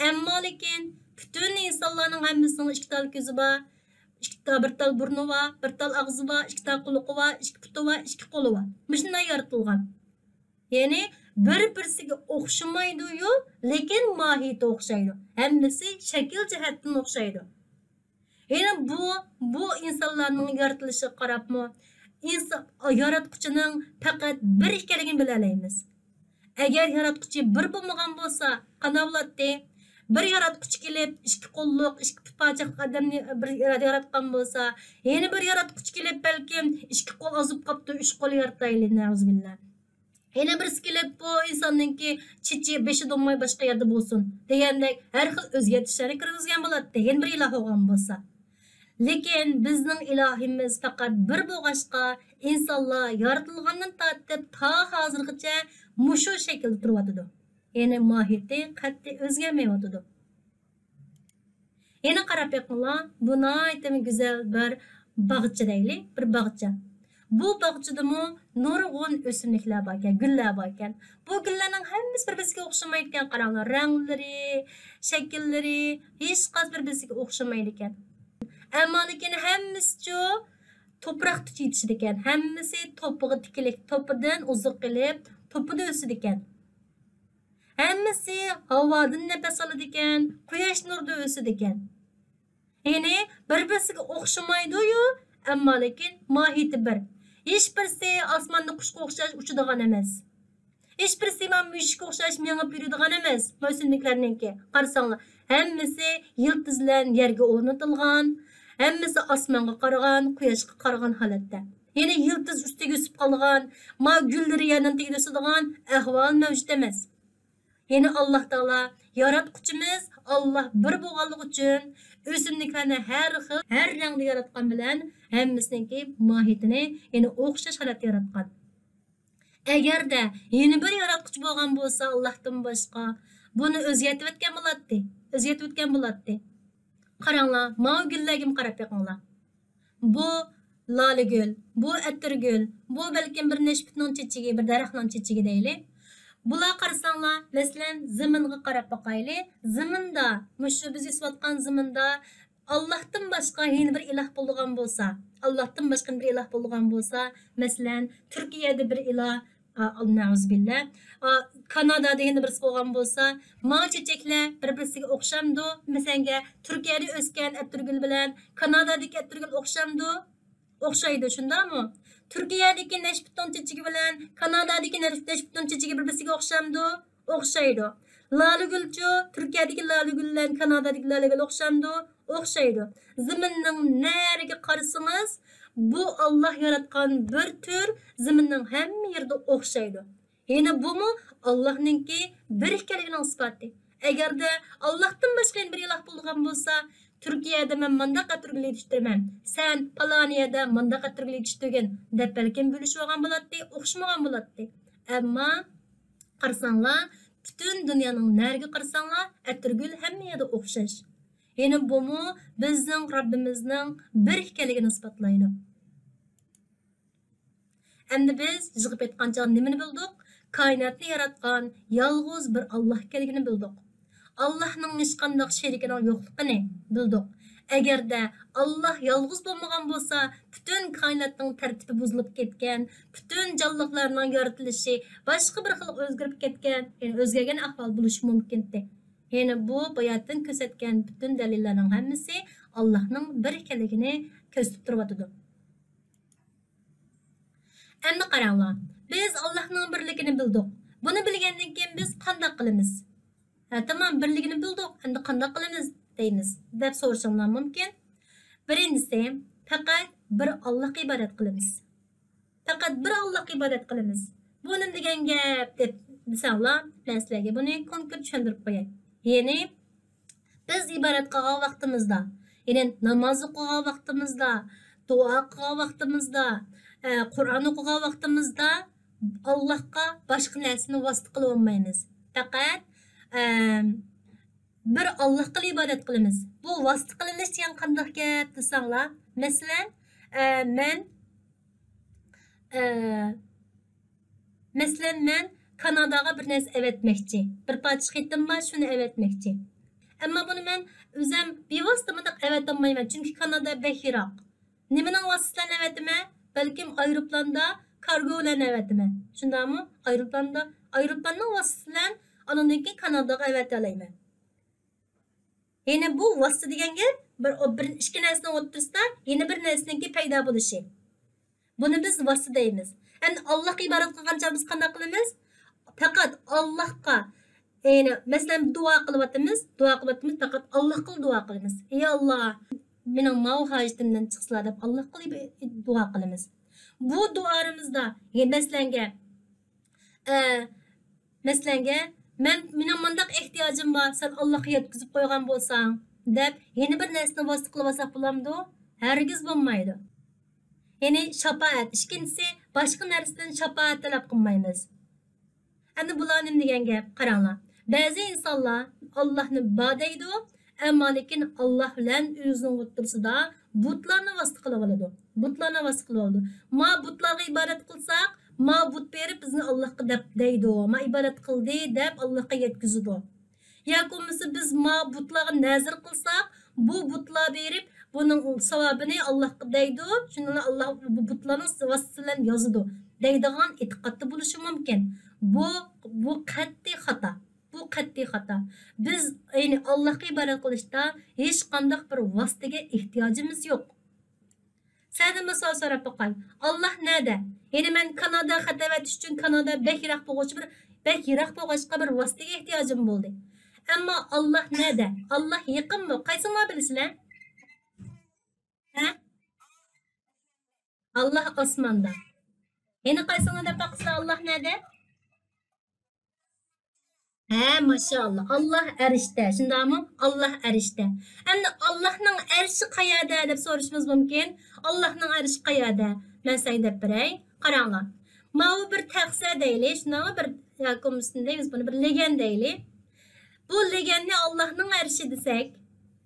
ئەمما لېكىن پۈتۈن ئىنسانلارنىڭ ھەممىسىنىڭ ئىككى تال كۆزى بار، ئىككى تا-، بىر تال بۇرنى بار، بىر تال ئاغزى بار، ئىككى تال قۇلىقى بار، ئىككى پۇتى بار، ئىككى قولى بار. مۇشۇنداق يارىتىلغان. يەنى بىر-بىرسىگە ئوخشىمايدۇ-يۇ، لېكىن ماھىيىتى ئوخشايدۇ. ھەممىسى شەكىل جەھەتتىن ئوخشايدۇ. يەنى بۇ، بۇ ئىنسانلارنىڭ يارىتىلىشىغا قاراپمۇ، ئىنسا-، ياراتقۇچىنىڭ پەقەت بىر ئىكەنلىكىنى بىلەلەيمىز. ئەگەر ياراتقۇچى بىر بولمىغان بولسا، قانداق بولاتتى؟ بىر ياراتقۇچى كېلىپ، ئىككى قوللۇق، ئىككى پۇت پاچاقلىق ئادەمنى بىر ياراتقان بولسا، يەنە بىر ياراتقۇچى كېلىپ، بەلكىم ئىككى قول ئازىپ قاپتۇ، ئۈچ قول يارىتايلى، نەئۇزۇبىللا. يەنە بىرسى كېلىپ، بۇ ئىنساننىڭكى چېچى، بېشى بولماي باشقا يەردە بولسۇن دېگەندەك ھەر خىل ئۆزگەرتىشلەرنى كىرگۈزگەن بولاتتى، يەنە بىر ئىلاھ بولغان بولسا. لېكىن بىزنىڭ ئىلاھىمىز پەقەت بىر بولغاچقا، ئىنسانلار يارىتىلغاندىن تارتىپ تا ھازىرغىچە مۇشۇ شەكىلدە تۇرۇۋاتىدۇ. يەنى ماھىيىتى قەتئىي ئۆزگەرمەيۋاتىدۇ. يەنە قاراپ بېقىڭلار، بۇ ناھايىتىمۇ گۈزەل بىر باغچە دەيلى، بىر باغچە. بۇ باغچىدىمۇ نۇرغۇن ئۆسۈملۈكلەر باركەن، گۈللەر باركەن. بۇ گۈللەرنىڭ ھەممىسى بىر-بىرسىگە ئوخشىمايدىكەن، قاراڭلار، رەڭلىرى، شەكىللىرى، ھېچقايسى بىر-بىرسىگە ئوخشىمايدىكەن. ئەمما لېكىن ھەممىسىچۇ توپراقتا يېتىشىدىكەن، ھەممىسى توپىغا تىكىلىك، توپىدىن ئوزۇق ئېلىپ، توپىدا ئۆسىدىكەن. ھەممىسى ھاۋادىن نەپەس ئالىدىكەن، قۇياش نۇرىدا ئۆسىدىكەن. يەنى بىر-بىرسىگە ئوخشىمايدۇ-يۇ، ئەمما لېكىن ماھىيىتى بىر. ھېچبىرسى ئاسماندا قۇشقا ئوخشاش ئۇچىدىغان ئەمەس. ھېچبىرسى مانا مۈشۈككە ئوخشاش مېڭىپ يۈرىدىغان ئەمەس، مانا ئۆسۈملۈكلەرنىڭكى. قارىساڭلار، ھەممىسى يىلتىز بىلەن يەرگە ئورنىتىلغان، ھەممىسى ئاسمانغا قارىغان، قۇياشقا قارىغان ھالەتتە. يەنى يىلتىز ئۈستىگە ئۆسۈپ قالغان، ما گۈللىرى يەرنىڭ تېگىدە ئۆسىدىغان ئەھۋال مەۋجۇت ئەمەس. يەنى ئاللا تائالا ياراتقۇچىمىز، ئاللا بىر بولغانلىقى ئۈچۈن ئۆسۈملۈكلەرنى ھەر خىل، ھەر رەڭدە ياراتقان بىلەن ھەممىسىنىڭكى ماھىيىتىنى يەنى ئوخشاش ھالەتتە ياراتقان. ئەگەردە يەنە بىر ياراتقۇچى بولغان بولسا ئاللاھتىن باشقا، بۇنى ئۆزگەرتىۋەتكەن بولاتتى، ئۆزگەرتىۋەتكەن بولاتتى. قاراڭلار، ماۋۇ گۈللەرگىمۇ قاراپ بېقىڭلار. بۇ لالىگۈل، بۇ ئەتىرگۈل، بۇ بەلكىم بىر نەشپۈتنىڭ چېچىكى، بىر دەرەخنىڭ چېچىكى دەيلى. بۇلار قارىساڭلار، مەسىلەن، زېمىنغا قاراپ باقايلى. زېمىندا، مۇشۇ بىز ئۆسۈۋاتقان زېمىندا ئاللاھتىن باشقا يەنە بىر ئىلاھ بولىدىغان بولسا، ئاللاھتىن باشقا يەنە بىر ئىلاھ بولىدىغان بولسا، مەسىلەن، تۈركىيەدە بىر ئىلاھ، ئا، نەئۇزۇبىللا. ئا، كانادادا يەنە بىرسى بولغان بولسا، ما چېچەكلەر بىر-بىرسىگە ئوخشامدۇ؟ مەسىلەنگە، تۈركىيەدە ئۆسكەن ئەتىرگۈل بىلەن كانادادىكى ئەتىرگۈل ئوخشامدۇ؟ ئوخشايدۇ، شۇنداقمۇ؟ تۈركىيەدىكى نەشپۈتنىڭ چېچىكى بىلەن كانادادىكى نەش-، نەشپۈتنىڭ چېچىكى بىر-بىرسىگە ئوخشامدۇ؟ ئوخشايدۇ. لالىگۈلچۇ؟ تۈركىيەدىكى لالىگۈل بىلەن كانادادىكى لالىگۈل ئوخشامدۇ؟ ئوخشايدۇ. زېمىننىڭ نەرىگە قارىسىڭىز، بۇ ئاللا ياراتقان بىر تۈر زېمىننىڭ ھەممە يېرىدە ئوخشايدۇ. يەنە بۇمۇ ئاللانىڭكى بىر ئىكەنلىكىنىڭ ئىسپاتى. ئەگەردە ئاللاھتىن باشقا يەنە بىر ئىلاھ بولىدىغان بولسا، تۈركىيەدە مەن مانداق ئەتىرگۈل يېتىشتۈرىمەن، سەن پالانىيەدە مانداق ئەتىرگۈل يېتىشتۈرگىن، دەپ بەلكىم بۆلۈشۈۋالغان بولاتتى، ئوخشىمىغان بولاتتى. ئەمما قارىساڭلار، پۈتۈن دۇنيانىڭ نەرىگە قارىساڭلار، ئەتىرگۈل ھەممە يەردە ئوخشاش. يەنە بۇمۇ بىزنىڭ رەببىمىزنىڭ بىر ئىكەنلىكىنى ئىسپاتلايدۇ. ئەمدى بىز يىغىپ ئېيتقان چاغدا نېمىنى بىلدۇق؟ كائىناتنى ياراتقان يالغۇز بىر ئاللا ئىكەنلىكىنى بىلدۇق. ئاللانىڭ ھېچقانداق شېرىكىنىڭ يوقلۇقىنى بىلدۇق. ئەگەردە ئاللا يالغۇز بولمىغان بولسا، پۈتۈن كائىناتنىڭ تەرتىپى بۇزۇلۇپ كەتكەن، پۈتۈن جانلىقلارنىڭ يارىتىلىشى باشقا بىر خىلغا ئۆزگىرىپ كەتكەن، يەنى ئۆزگەرگەن ئەھۋال بولۇشى مۇمكىنتى. يەنى بۇ باياتىن كۆرسەتكەن پۈتۈن دەلىللەرنىڭ ھەممىسى ئاللانىڭ بىر ئىكەنلىكىنى كۆرسىتىپ تۇرۇۋاتىدۇ. ئەمدى قاراڭلار، بىز ئاللانىڭ بىرلىكىنى بىلدۇق. بۇنى بىلگەندىن كېيىن بىز قانداق قىلىمىز؟ ھە، تامام، بىرلىكىنى بىلدۇق، ئەمدى قانداق قىلىمىز دەيمىز، دەپ سورىشىڭلار مۇمكىن. بىرىنچىسى، پەقەت بىر ئاللاھقا ئىبادەت قىلىمىز. پەقەت بىر ئاللاھقا ئىبادەت قىلىمىز. بۇ نېمە دېگەن گەپ دەپ دېسەڭلار، مەن سىلەرگە بۇنى كونكرېت چۈشەندۈرۈپ قوياي. يەنى، بىز ئىبادەت قىلغان ۋاقتىمىزدا، يەنى ناماز ئوقۇغان ۋاقتىمىزدا، دۇئا قىلغان ۋاقتىمىزدا، ئە، قۇرئان ئوقۇغان ۋاقتىمىزدا ئاللاھقا باشقا نەرسىنى ۋاسىتە قىلىۋالمايمىز. پەقەت، ئە، بىر ئاللاھقىلا ئىبادەت قىلىمىز. بۇ ۋاسىتە قىلىنىش دېگەن قانداق گەپ دېسەڭلار، مەسىلەن، ئە، مەن، ئە، مەسىلەن، مەن كاناداغا بىر نەرسە ئەۋەتمەكچى. بىر پارچە خېتىم بار، شۇنى ئەۋەتمەكچى. ئەمما بۇنى مەن ئۆزۈم بىۋاسىتە مۇنداق ئەۋەتالمايمەن، چۈنكى كانادا بەك يىراق. نېمىنىڭ ۋاسىتىسى بىلەن ئەۋەتىمەن؟ بەلكىم ئايروپىلاندا، كارگو بىلەن ئەۋەتىمەن. شۇنداقمۇ؟ ئايروپىلاندا، ئايروپىلاننىڭ ۋاسىتىسى بىلەن ئانىڭدىن كېيىن كاناداغا ئەۋەتەلەيمەن. يەنى بۇ ۋاسىتە دېگەن گەپ بىر، بىر ئىككى نەرسىنىڭ ئوتتۇرىسىدا يەنە بىر نەرسىنىڭكى پەيدا بولۇشى. بۇنى بىز ۋاسىتە دەيمىز. ئەمدى ئاللاھقا ئىبادەت قىلغان چاغدا بىز قانداق قىلىمىز؟ پەقەت ئاللاھقا، يەنى مەسىلەن، دۇئا قىلىۋاتىمىز، دۇئا قىلىۋاتىمىز، پەقەت ئاللاھقىلا دۇئا قىلىمىز. ئەي ئاللاھ، مېنىڭ ماۋۇ ھاجىتىمدىن چىقسىلا دەپ ئاللاھقىلا دۇئا قىلىمىز. بۇ دۇئالىرىمىزدا، يەنى مەسىلەنگە، ئە، مەسىلەنگە، مەن، مېنىڭ مۇنداق ئېھتىياجىم بار، سەن ئاللاھقا يەتكۈزۈپ قويغان بولساڭ، دەپ يەنە بىر نەرسىنى ۋاسىتە قىلىۋالساق بولامدۇ؟ ھەرگىز بولمايدۇ. يەنى شاپائەت، ئىككىنچىسى، باشقا نەرسىدىن شاپائەت تەلەپ قىلمايمىز. ئەمدى بۇلار نېمە دېگەن گەپ؟ قاراڭلار. بەزى ئىنسانلار ئاللاھنى بار دەيدۇ، ئەمما لېكىن ئاللاھ بىلەن ئۆزىنىڭ ئوتتۇرىسىدا بۇتلارنى ۋاسىتە قىلىۋالىدۇ. بۇتلارنى ۋاسىتە قىلىۋالىدۇ. ما بۇتلارغا ئىبادەت قىلساق، ما بۇت بېرىپ بىزنى ئاللاھقا دەپ دەيدۇ، ما ئىبادەت قىلدى دەپ ئاللاھقا يەتكۈزىدۇ. ياكى بولمىسا بىز ما بۇتلارغا نەزىر قىلساق، بۇ بۇتلار بېرىپ بۇنىڭ ساۋابىنى ئاللاھقا دەيدۇ، شۇنىڭ بىلەن ئاللاھ بۇ بۇتلارنىڭ ۋاسىتىسى بىلەن يازىدۇ دەيدىغان ئېتىقادتا بولۇشى مۇمكىن. بۇ، بۇ قەتئىي خاتا. بۇ قەتئىي خاتا. بىز، يەنى، ئاللاھقا ئىبادەت قىلىشتا ھېچقانداق بىر ۋاسىتىگە ئېھتىياجىمىز يوق. سەندىن بىر سوئال سوراپ باقاي. ئاللاھ نەدە؟ يەنى مەن كاناداغا خەت ئەۋەتىش ئۈچۈن كانادا بەك يىراق بولغۇچ بىر، بەك يىراق بولغاچقا بىر ۋاسىتىگە ئېھتىياجىم بولدى. ئەمما ئاللاھ نەدە؟ ئاللاھ يېقىنمۇ؟ قايسىڭلار بىلىسىلەر؟ ھە؟ ئاللاھ ئاسماندا. يەنە قايسىڭلار دەپ باقىسىلەر، ئاللاھ نەدە؟ ھە، ماشائاللاھ. ئاللاھ ئەرشتە. شۇنداقمۇ؟ ئاللاھ ئەرشتە. ئەمدى ئاللاھنىڭ ئەرشى قەيەردە دەپ سورىشىمىز مۇمكىن. ئاللاھنىڭ ئەرشى قەيەردە؟ مەن سىلەرگە دەپ بېرەي. قاراڭلار. ماۋۇ بىر تەخسە دەيلى، شۇنداقمۇ؟ بىر، ياكى بولمىسا بىز بۇنى بىر لېگەن دەيلى. بۇ لېگەننى ئاللاھنىڭ ئەرشى دېسەك،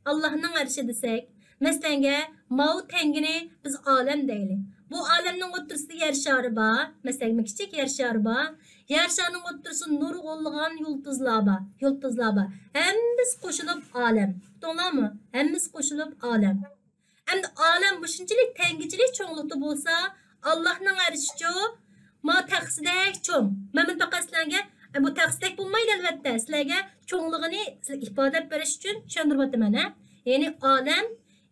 ئاللاھنىڭ ئەرشى دېسەك، مەسىلەنگە، ماۋۇ تەڭگىنى بىز ئالەم دەيلى. بۇ ئالەمنىڭ ئوتتۇرىسىدا يەر شارى بار، مەسىلەن، كىچىك يەر شارى بار. يەر شارىنىڭ ئوتتۇرىسىدا نۇرغۇنلىغان يۇلتۇزلار بار، يۇلتۇزلار بار. ھەممىسى قوشۇلۇپ ئالەم. ئۇقتۇڭلارمۇ؟ ھەممىسى قوشۇلۇپ ئالەم. ئەمدى ئالەم مۇشۇنچىلىك تەڭگىچىلىك چوڭلۇقتا بولسا، ئاللاھنىڭ ئەرشىچۇ ما تەخسىدەك چوڭ. مەن بۇنى پەقەت سىلەرگە، بۇ تەخسىدەك بولمايدۇ، ئەلۋەتتە، سىلەرگە چوڭلۇقىنى ئىپادىلەپ بېرىش ئۈچۈن چۈشەندۈرۈۋاتىمەن، ھە. يەنى ئالەم،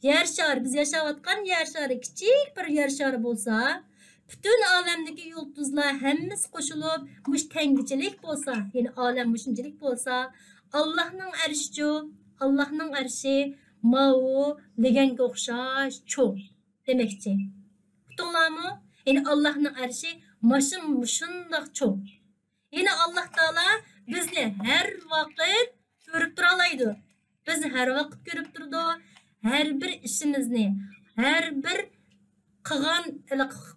يەر شارى، بىز ياشاۋاتقان يەر شارى كىچىك بىر يەر شارى بولسا، پۈتۈن ئالەمدىكى يۇلتۇزلار ھەممىسى قوشۇلۇپ مۇشۇ تەڭگىچىلىك بولسا، يەنى ئالەم مۇشۇنچىلىك بولسا، ئاللاھنىڭ ئەرشىچۇ، ئاللاھنىڭ ئەرشى ماۋۇ لېگەنگە ئوخشاش چوڭ دېمەكچى. ئۇقتۇڭلارمۇ؟ يەنى ئاللاھنىڭ ئەرشى ماشۇ، مۇشۇنداق چوڭ. يەنى ئاللاھ تائالا بىزنى ھەر ۋاقىت كۆرۈپ تۇرالايدۇ. بىزنى ھەر ۋاقىت كۆرۈپ تۇرىدۇ. ھەر بىر ئىشىمىزنى، ھەر بىر قىلغان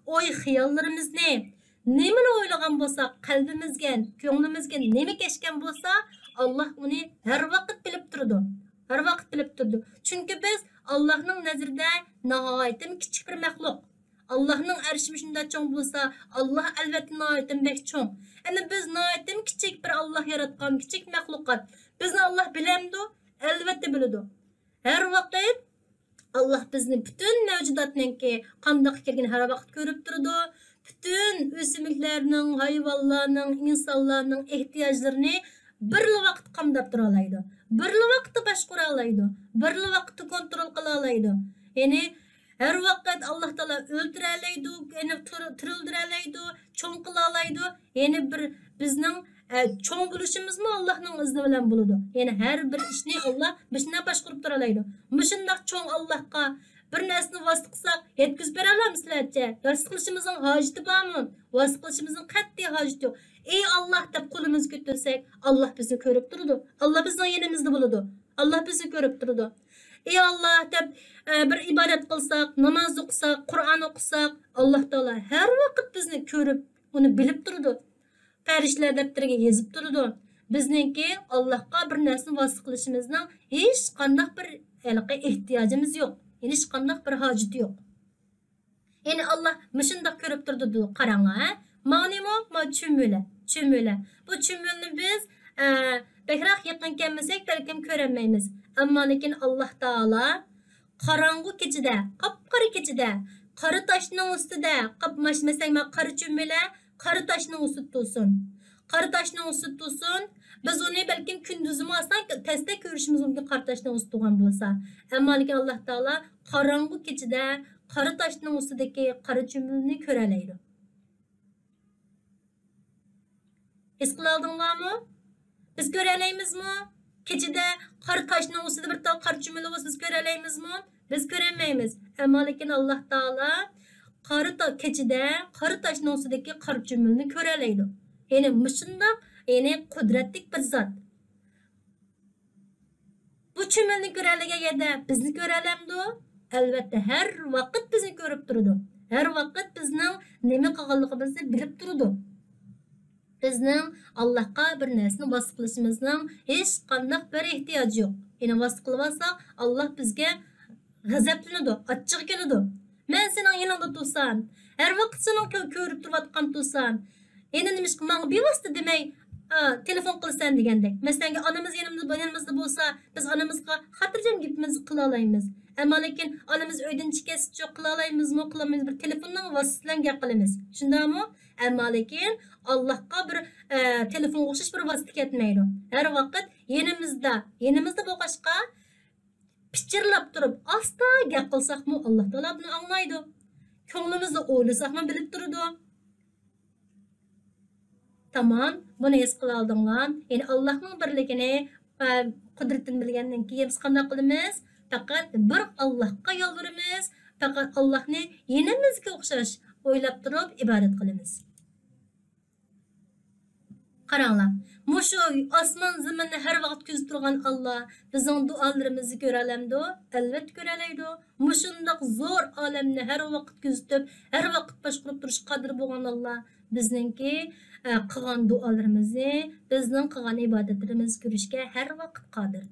ئوي خىياللىرىمىزنى، نېمىنى ئويلىغان بولساق، قەلبىمىزگە، كۆڭلىمىزگە نېمە كەچكەن بولسا، ئاللاھ ئۇنى ھەر ۋاقىت بىلىپ تۇرىدۇ. ھەر ۋاقىت بىلىپ تۇرىدۇ. چۈنكى بىز ئاللاھنىڭ نەزىرىدە ناھايىتىم كىچىك بىر مەخلۇق. ئاللاھنىڭ ئەرشى مۇشۇنداق چوڭ بولسا، ئاللاھ ئەلۋەتتە ناھايىتىم بەك چوڭ. ئەنە بىز ناھايىتىم كىچىك بىر ئاللاھ ياراتقان كىچىك مەخلۇقات. بىزنى ئاللاھ بىلەمدۇ؟ ئەلۋەتتە بىلىدۇ. ھەر ۋاقىت ئاللاھ بىزنى پۈتۈن مەۋجۇداتنىڭكى قانداق ئىكەنلىكىنى ھەر ۋاقىت كۆرۈپ تۇرىدۇ. پۈتۈن ئۆسۈملۈكلەرنىڭ، ھايۋانلارنىڭ، ئىنسانلارنىڭ ئېھتىياجلىرىنى بىرلا ۋاقىت قامداپ تۇرالايدۇ. بىرلا ۋاقىتتا باشقۇرالايدۇ. بىرلا ۋاقىتتا كونترول قىلالايدۇ. يەنى ھەر ۋاقىت ئاللاھ تائالا ئۆلتۈرەلەيدۇ، يەنى تۇر-، تىرىلدۈرەلەيدۇ، چوڭ قىلالايدۇ. يەنى بىر بىزنىڭ ئە، چوڭ بولۇشىمىزمۇ ئاللاھنىڭ ئىزنى بىلەن بولىدۇ. يەنى ھەر بىر ئىشنى ئاللاھ مۇشۇنداق باشقۇرۇپ تۇرالايدۇ. مۇشۇنداق چوڭ ئاللاھقا بىر نەرسىنى ۋاسىتە قىلساق، يەتكۈزۈپ بېرەلەمسىلەرچە؟ ۋاسىتە قىلىشىمىزنىڭ ھاجىتى بارمۇ؟ ۋاسىتە قىلىشىمىزنىڭ قەتئىي ھاجىتى يوق. ئى ئاللاھ دەپ قولىمىزنى كۆتۈرسەك، ئاللاھ بىزنى كۆرۈپ تۇرىدۇ. ئاللاھ بىزنىڭ يېنىمىزدا بولىدۇ. ئاللاھ بىزنى كۆرۈپ تۇرىدۇ. ئى ئاللاھ دەپ، ئە، بىر ئىبادەت قىلساق، ناماز ئوقۇساق، قۇرئان ئوقۇساق، ئاللاھ تائالا ھەر ۋاقىت بىزنى كۆرۈپ، ئۇنى بىلىپ تۇرىدۇ. پەرىشتىلەر دەپتىرىگە يېزىپ تۇرىدۇ. بىزنىڭكى ئاللاھقا بىر نەرسىنى ۋاسىتە قىلىشىمىزنىڭ ھېچقانداق بىر ھېلىقى ئېھتىياجىمىز يوق. يەنى ھېچقانداق بىر ھاجىتى يوق. يەنى ئاللاھ مۇشۇنداق كۆرۈپ تۇرىدۇ، قاراڭلار، ھە؟ ماۋۇ نېمە؟ ماۋۇ چۈمۈلە. چۈمۈلە. بۇ چۈمۈلىنى بىز، ئە، بەكرەك يېقىن كەلمىسەك، بەلكىم كۆرەلمەيمىز. ئەمما لېكىن ئاللاھ تائالا قاراڭغۇ كېچىدە، قاپقارا كېچىدە، قارا تاشنىڭ ئۈستىدە، قاپ-، ماش-، مەسىلەن، مانا قارا چۈمۈلە قارا تاشنىڭ ئۈستىدە تۇرسۇن. قارا تاشنىڭ ئۈستىدە تۇرسۇن. بىز ئۇنى بەلكىم كۈندۈزمۇ ئاسان تەستە كۆرۈشىمىز مۇمكىن، قارا تاشنىڭ ئۈستىدە تۇرغان بولسا. ئەمما لېكىن ئاللاھ تائالا قاراڭغۇ كېچىدە قارا تاشنىڭ ئۈستىدىكى قارا چۈمۈلىنى كۆرەلەيدۇ. ھېس قىلالدىڭلارمۇ؟ بىز كۆرەلەيمىزمۇ؟ كېچىدە قارا تاشنىڭ ئۈستىدە بىر تال قارا چۈمۈلە بولسا، بىز كۆرەلەيمىزمۇ؟ بىز كۆرەلمەيمىز. ئەمما لېكىن ئاللاھ تائالا قارا تا-، كېچىدە قارا تاشنىڭ ئۈستىدىكى قارا چۈمۈلىنى كۆرەلەيدۇ. يەنى مۇشۇنداق، يەنى قۇدرەتلىك بىر زات. بۇ چۈمۈلىنى كۆرەلىگەن يەردە بىزنى كۆرەلەمدۇ؟ ئەلۋەتتە، ھەر ۋاقىت بىزنى كۆرۈپ تۇرىدۇ. ھەر ۋاقىت بىزنىڭ نېمە قىلغانلىقىمىزنى بىلىپ تۇرىدۇ. بىزنىڭ ئاللاھقا بىر نەرسىنى ۋاسىتە قىلىشىمىزنىڭ ھېچقانداق بىر ئېھتىياجى يوق. يەنى ۋاسىتە قىلىۋالساق، ئاللاھ بىزگە غەزەپلىنىدۇ، ئاچچىقى كېلىدۇ. مەن سېنىڭ يېنىڭدا تۇرسام، ھەر ۋاقىت سېنىڭ كۆ-، كۆرۈپ تۇرۇۋاتقان تۇرسام، يەنە نېمىشقا ماڭا بىۋاسىتە دېمەي، ئا، تېلېفون قىلىسەن دېگەندەك. مەسىلەن، ئانىمىز يېنىمىزدا، يېنىمىزدا بولسا، بىز ئانىمىزغا خاتىرجەم گېپىمىزنى قىلالايمىز. ئەمما لېكىن ئانىمىز ئۆيدىن چىقىپ كەتسىچۇ، قىلالايمىزمۇ، قىلالمايمىز، بىر تېلېفوننىڭ ۋاسىتىسى بىلەن گەپ قىلىمىز. شۇنداقمۇ؟ ئەمما لېكىن ئاللاھقا بىر، ئە، تېلېفونغا ئوخشاش بىر ۋاسىتە كەتمەيدۇ. ھەر ۋاقىت يېنىمىزدا، يېنىمىزدا بولغاچقا، پىچىرلاپ تۇرۇپ ئاستا گەپ قىلساقمۇ، ئاللاھ تائالا بۇنى ئاڭلايدۇ. كۆڭلىمىزدە ئويلىساقمۇ بىلىپ تۇرىدۇ. تامام، بۇنى ھېس قىلالدىڭلار. يەنى ئاللاھنىڭ بىرلىكىنى ۋە قۇدرىتىنى بىلگەندىن كېيىن بىز قانداق قىلىمىز؟ پەقەت بىر ئاللاھقا يالۋۇرىمىز، پەقەت ئاللاھنى يېنىمىزدىكىگە ئوخشاش ئويلاپ تۇرۇپ ئىبادەت قىلىمىز. قاراڭلار، مۇشۇ ئاسمان زېمىننى ھەر ۋاقىت كۆزىتىپ تۇرغان ئاللا بىزنىڭ دۇئالىرىمىزنى كۆرەلەمدۇ؟ ئەلۋەتتە كۆرەلەيدۇ. مۇشۇنداق زور ئالەمنى ھەر ۋاقىت كۆزىتىپ، ھەر ۋاقىت باشقۇرۇپ تۇرۇشقا قادىر بولغان ئاللا بىزنىڭكى، ئە، قىلغان دۇئالىرىمىزنى، بىزنىڭ قىلغان ئىبادەتلىرىمىزنى كۆرۈشكە ھەر ۋاقىت قادىر.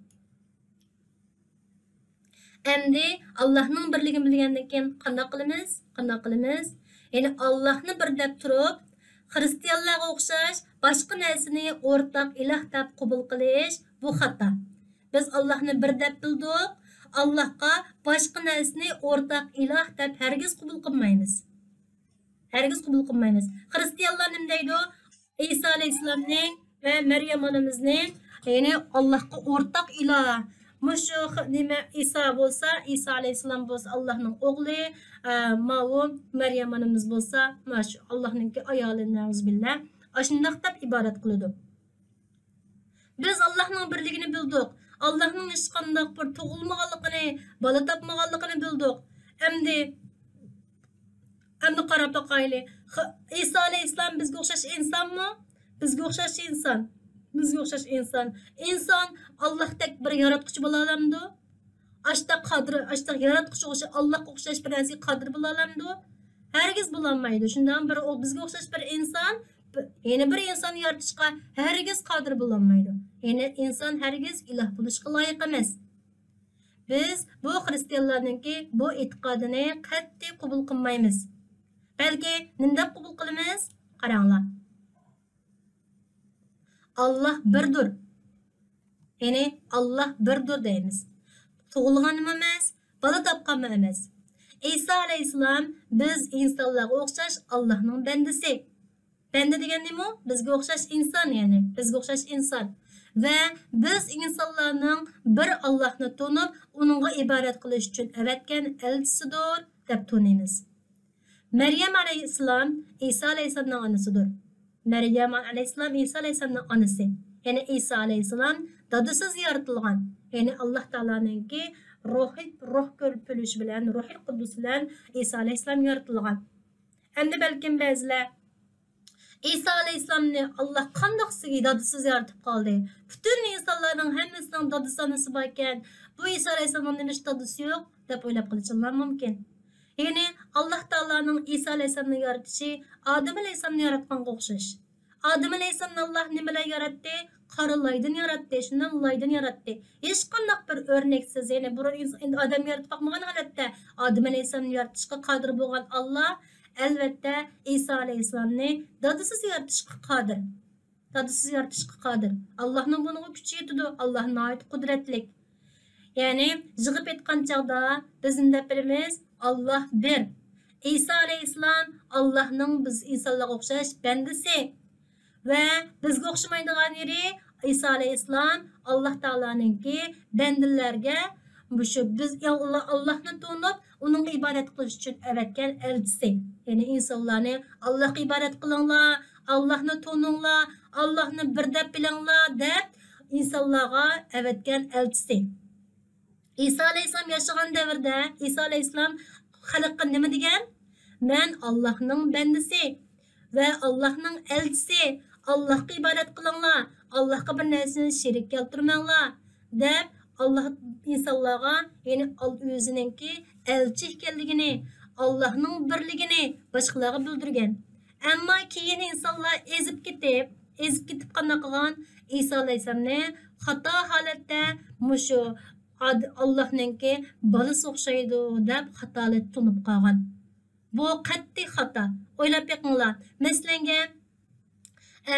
ئەمدى ئاللاھنىڭ بىرلىكىنى بىلگەندىن كېيىن قانداق قىلىمىز؟ قانداق قىلىمىز؟ يەنى ئاللاھنى بىر دەپ تۇرۇپ، خىرىستىيانلارغا ئوخشاش باشقا نەرسىنى ئورتاق ئىلاھ دەپ قوبۇل قىلىش، بۇ خاتا. بىز ئاللاھنى بىر دەپ بىلدۇق، ئاللاھقا باشقا نەرسىنى ئورتاق ئىلاھ دەپ ھەرگىز قوبۇل قىلمايمىز. ھەرگىز قوبۇل قىلمايمىز. خىرىستىيانلار نېمە دەيدۇ؟ ئىسا ئەلەيھىسسالامنى ۋە مەريەم ئانىمىزنى، يەنى ئاللاھقا ئورتاق ئىلاھ. مۇشۇ خ-، نېمە، ئىسا بولسا، ئىسا ئەلەيھىسسالام بولسا ئاللاھنىڭ ئوغلى، ئە، ماۋۇ مەريەم ئانىمىز بولسا، مانا شۇ ئاللاھنىڭكى ئايالى، نەئۇزۇبىللا، ئاشۇنداق دەپ ئىبادەت قىلىدۇ. بىز ئاللاھنىڭ بىرلىكىنى بىلدۇق. ئاللاھنىڭ ھېچقانداق بىر تۇغۇلمىغانلىقىنى، بالا تاپمىغانلىقىنى بىلدۇق. ئەمدى، ئەمدى قاراپ باقايلى. خ-، ئىسا ئەلەيھىسسالام بىزگە ئوخشاش ئىنسانمۇ؟ بىزگە ئوخشاش ئىنسان. بىزگە ئوخشاش ئىنسان. ئىنسان ئاللاھتەك بىر ياراتقۇچى بولالامدۇ؟ ئاشتاق قادىر، ئاشتاق ياراتقۇچىغا ئوخشاش، ئاللاھقا ئوخشاش بىر نەرسىگە قادىر بولالامدۇ؟ ھەرگىز بولالمايدۇ. شۇنداق بىر، ئۇ بىزگە ئوخشاش بىر ئىنسان، ب-، يەنە بىر ئىنسان يارىتىشقا ھەرگىز قادىر بولالمايدۇ. يەنى ئىنسان ھەرگىز ئىلاھ بولۇشقا لايىق ئەمەس. بىز بۇ خىرىستىيانلارنىڭكى بۇ ئېتىقادىنى قەتئىي قوبۇل قىلمايمىز. بەلكى نېمە دەپ قوبۇل قىلىمىز؟ قاراڭلار. ئاللاھ بىردۇر. يەنى ئاللاھ بىردۇر دەيمىز. تۇغۇلغانمۇ ئەمەس، بالا تاپقانمۇ ئەمەس. ئىسا ئەلەيھىسسالام بىز ئىنسانلارغا ئوخشاش ئاللاھنىڭ بەندىسى. بەندە دېگەن نېمە؟ بىزگە ئوخشاش ئىنسان، يەنى بىزگە ئوخشاش ئىنسان. ۋە بىز ئىنسانلارنىڭ بىر ئاللاھنى تونۇپ، ئۇنىڭغا ئىبادەت قىلىش ئۈچۈن ئەۋەتكەن ئەلچىسىدۇر، دەپ تونۇيمىز. مەريەم ئەلەيھىسسالام ئىسا ئەلەيھىسسالامنىڭ ئانىسىدۇر. مەريەم ئەلەيھىسسالام ئىسا ئەلەيھىسسالامنىڭ ئانىسى. يەنى ئىسا ئەلەيھىسسالام دادىسىز يارىتىلغان. يەنى ئاللاھ تائالانىڭكى روھى، روھ كۆرۈپ بۆلۈشى بىلەن، روھىل قۇددۇس بىلەن ئىسا ئەلەيھىسسالام يارىتىلغان. ئەمدى بەلكىم بەزىلەر ئىسا ئەلەيھىسسالامنى ئاللاھ قانداق دادىسىز يارىتىپ قالدى؟ پۈتۈن ئىنسانلارنىڭ ھەممىسىنىڭ دادىسى ئانىسى باركەن، بۇ ئىسا ئەلەيھىسسالامنىڭ نېمىشقا دادىسى يوق؟ دەپ ئويلاپ قېلىشىڭلار مۇمكىن. يەنى ئاللاھ تائالانىڭ ئىسا ئەلەيھىسسالامنى يارىتىشى ئادەم ئەلەيھىسسالامنى ياراتقانغا ئوخشاش. ئادەم ئەلەيھىسسالامنى ئاللاھ نېمە بىلەن ياراتتى؟ قارا لايدىن ياراتتى، شۇنداق لايدىن ياراتتى. ھېچقانداق بىر ئۆرنەكسىز، يەنى بۇرۇن ئىنس-، ئادەم يارىتىپ باقمىغان ھالەتتە ئادەم ئەلەيھىسسالامنى يارىتىشقا قادىر بولغان ئاللاھ، ئەلۋەتتە، ئىسا ئەلەيھىسسالامنى دادىسىز يارىتىشقا قادىر. دادىسىز يارىتىشقا قادىر. ئاللاھنىڭ بۇنىڭغا كۈچى يېتىدۇ. ئاللاھ ناھايىتى قۇدرەتلىك. يەنى يىغىپ ئېيتقان چاغدا بىز نېمە دەپ بىلىمىز؟ ئاللاھ بىر. ئىسا ئەلەيھىسسالام ئاللاھنىڭ بىز ئىنسانلارغا ئوخشاش بەندىسى. ۋە بىزگە ئوخشىمايدىغان يېرى، ئىسا ئەلەيھىسسالام ئاللاھ تائالانىڭكى بەندىلەرگە مۇشۇ بىز ئاللاھ، ئاللاھنى تونۇپ، ئۇنىڭغا ئىبادەت قىلىش ئۈچۈن ئەۋەتكەن ئەلچىسى. يەنى ئىنسانلارنى ئاللاھقا ئىبادەت قىلىڭلار، ئاللاھنى تونۇڭلار، ئاللاھنى بىر دەپ بىلىڭلار دەپ ئىنسانلارغا ئەۋەتكەن ئەلچىسى. ئىسا ئەلەيھىسسالام ياشىغان دەۋردە ئىسا ئەلەيھىسسالام خەلققە نېمە دېگەن؟ مەن ئاللاھنىڭ بەندىسى ۋە ئاللاھنىڭ ئەلچىسى، ئاللاھقا ئىبادەت قىلىڭلار، ئاللاھقا بىر نەرسىنى شېرىك كەلتۈرمەڭلار دەپ، ئاللاھ ئىنسانلارغا، يەنى ئال-، ئۆزىنىڭكى ئەلچى ئىكەنلىكىنى، ئاللاھنىڭ بىرلىكىنى باشقىلارغا بىلدۈرگەن. ئەمما كېيىن ئىنسانلار ئېزىپ كېتىپ، ئېزىپ كېتىپ قانداق قىلغان؟ ئىسا ئەلەيھىسسالامنى خاتا ھالەتتە مۇشۇ ئاد-، ئاللاھنىڭكى بالىسى ئوخشايدۇ دەپ خاتالىق تونۇپ قالغان. بۇ قەتئىي خاتا. ئويلاپ بېقىڭلار. مەسىلەنگە، ئە،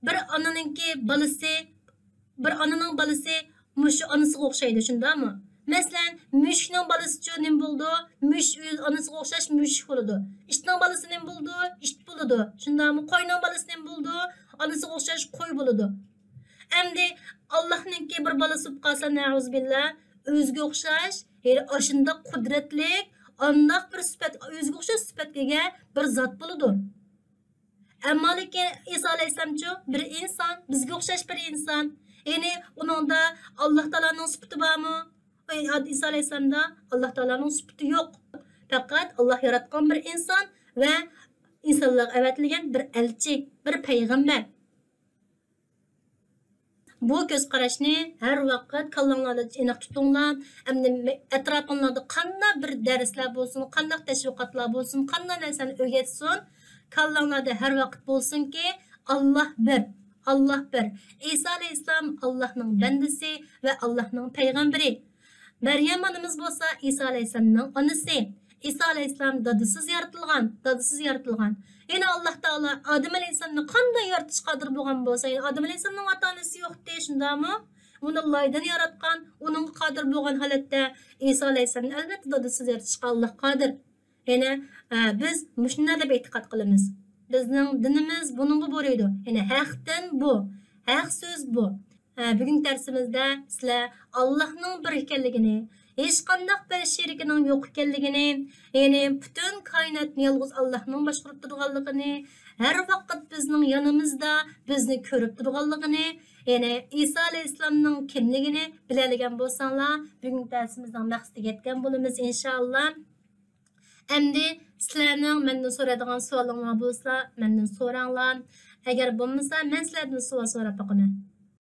بىر ئانىنىڭكى بالىسى، بىر ئانىنىڭ بالىسى مۇشۇ ئانىسىغا ئوخشايدۇ، شۇنداقمۇ؟ مەسىلەن، مۈشۈكنىڭ بالىسىچۇ نېمە بولىدۇ؟ مۈشۈك ئۆز ئانىسىغا ئوخشاش مۈشۈك بولىدۇ. ئىتنىڭ بالىسى نېمە بولىدۇ؟ ئىت بولىدۇ. شۇنداقمۇ؟ قوينىڭ بالىسى نېمە بولىدۇ؟ ئانىسىغا ئوخشاش قوي بولىدۇ. ئەمدى ئاللاھنىڭكى بىر بالىسى بولۇپ قالسا، نەئۇزۇبىللا، ئۆزىگە ئوخشاش، يەنى ئاشۇنداق قۇدرەتلىك، ئانداق بىر سۈپەت، ئۆزىگە ئوخشاش سۈپەتكە ئىگە بىر زات بولىدۇ. ئەمما لېكىن ئىسا ئەلەيھىسسالامچۇ؟ بىر ئىنسان، بىزگە ئوخشاش بىر ئىنسان. يەنى ئۇنىڭدا ئاللاھ تائالانىڭ سۈپىتى بارمۇ؟ ئىسا ئەلەيھىسسالامدا ئاللاھ تائالانىڭ سۈپىتى يوق. پەقەت ئاللاھ ياراتقان بىر ئىنسان ۋە ئىنسانلارغا ئەۋەتىلگەن بىر ئەلچى، بىر پەيغەمبەر. بۇ كۆز قاراشنى ھەر ۋاقىت كاللاڭلاردا ئېنىق تۇتۇڭلار. ئەمدى مە-، ئەتراپىڭلاردا قانداق بىر دەرسلەر بولسۇن، قانداق تەشۋىقاتلار بولسۇن، قانداق نەرسىنى ئۆگەتسۇن، كاللاڭلاردا ھەر ۋاقىت بولسۇنكى، ئاللاھ بىر، ئاللاھ بىر. ئىسا ئەلەيھىسسالام ئاللاھنىڭ بەندىسى ۋە ئاللاھنىڭ پەيغەمبىرى. مەريەم ئانىمىز بولسا ئىسا ئەلەيھىسسالامنىڭ ئانىسى. ئىسا ئەلەيھىسسالام دادىسىز يارىتىلغان، دادىسىز يارىتىلغان. يەنە ئاللاھ تائالا ئادەم ئەلەيھىسسالامنى قانداق يارىتىشقا قادىر بولغان بولسا، يەنى ئادەم ئەلەيھىسسالامنىڭ ئاتا-ئانىسى يوقتى، شۇنداقمۇ؟ ئۇنى لايدىن ياراتقان، ئۇنىڭغا قادىر بولغان ھالەتتە ئىسا ئەلەيھىسسالامنى ئەلۋەتتە دادىسىز يارىتىشقا ئاللاھ قادىر. يەنى، ئە، بىز مۇشۇنداق دەپ ئېتىقاد قىلىمىز. بىزنىڭ دىنىمىز بۇنىڭغا بۇيرۇيدۇ. يەنى ھەقتىن بۇ، ھەق سۆز بۇ. ھە، بۈگۈنكى دەرسىمىزدە سىلەر ئاللاھنىڭ بىر ئىكەنلىكىنى، ھېچقانداق بىر شېرىكىنىڭ يوق ئىكەنلىكىنى، يەنى پۈتۈن كائىناتنى يالغۇز ئاللاھنىڭ باشقۇرۇپ تۇرغانلىقىنى، ھەر ۋاقىت بىزنىڭ يېنىمىزدا بىزنى كۆرۈپ تۇرغانلىقىنى، يەنى ئىسا ئەلەيھىسسالامنىڭ كىملىكىنى بىلەلىگەن بولساڭلار، بۈگۈنكى دەرسىمىزنىڭ مەقسىتىگە يەتكەن بولىمىز، ئىنشائاللا. ئەمدى سىلەرنىڭ مەندىن سورايدىغان سوئالىڭلار بولسا، مەندىن سوراڭلار. ئەگەر بولمىسا، مەن سىلەردىن سوئال سوراپ باقىمەن.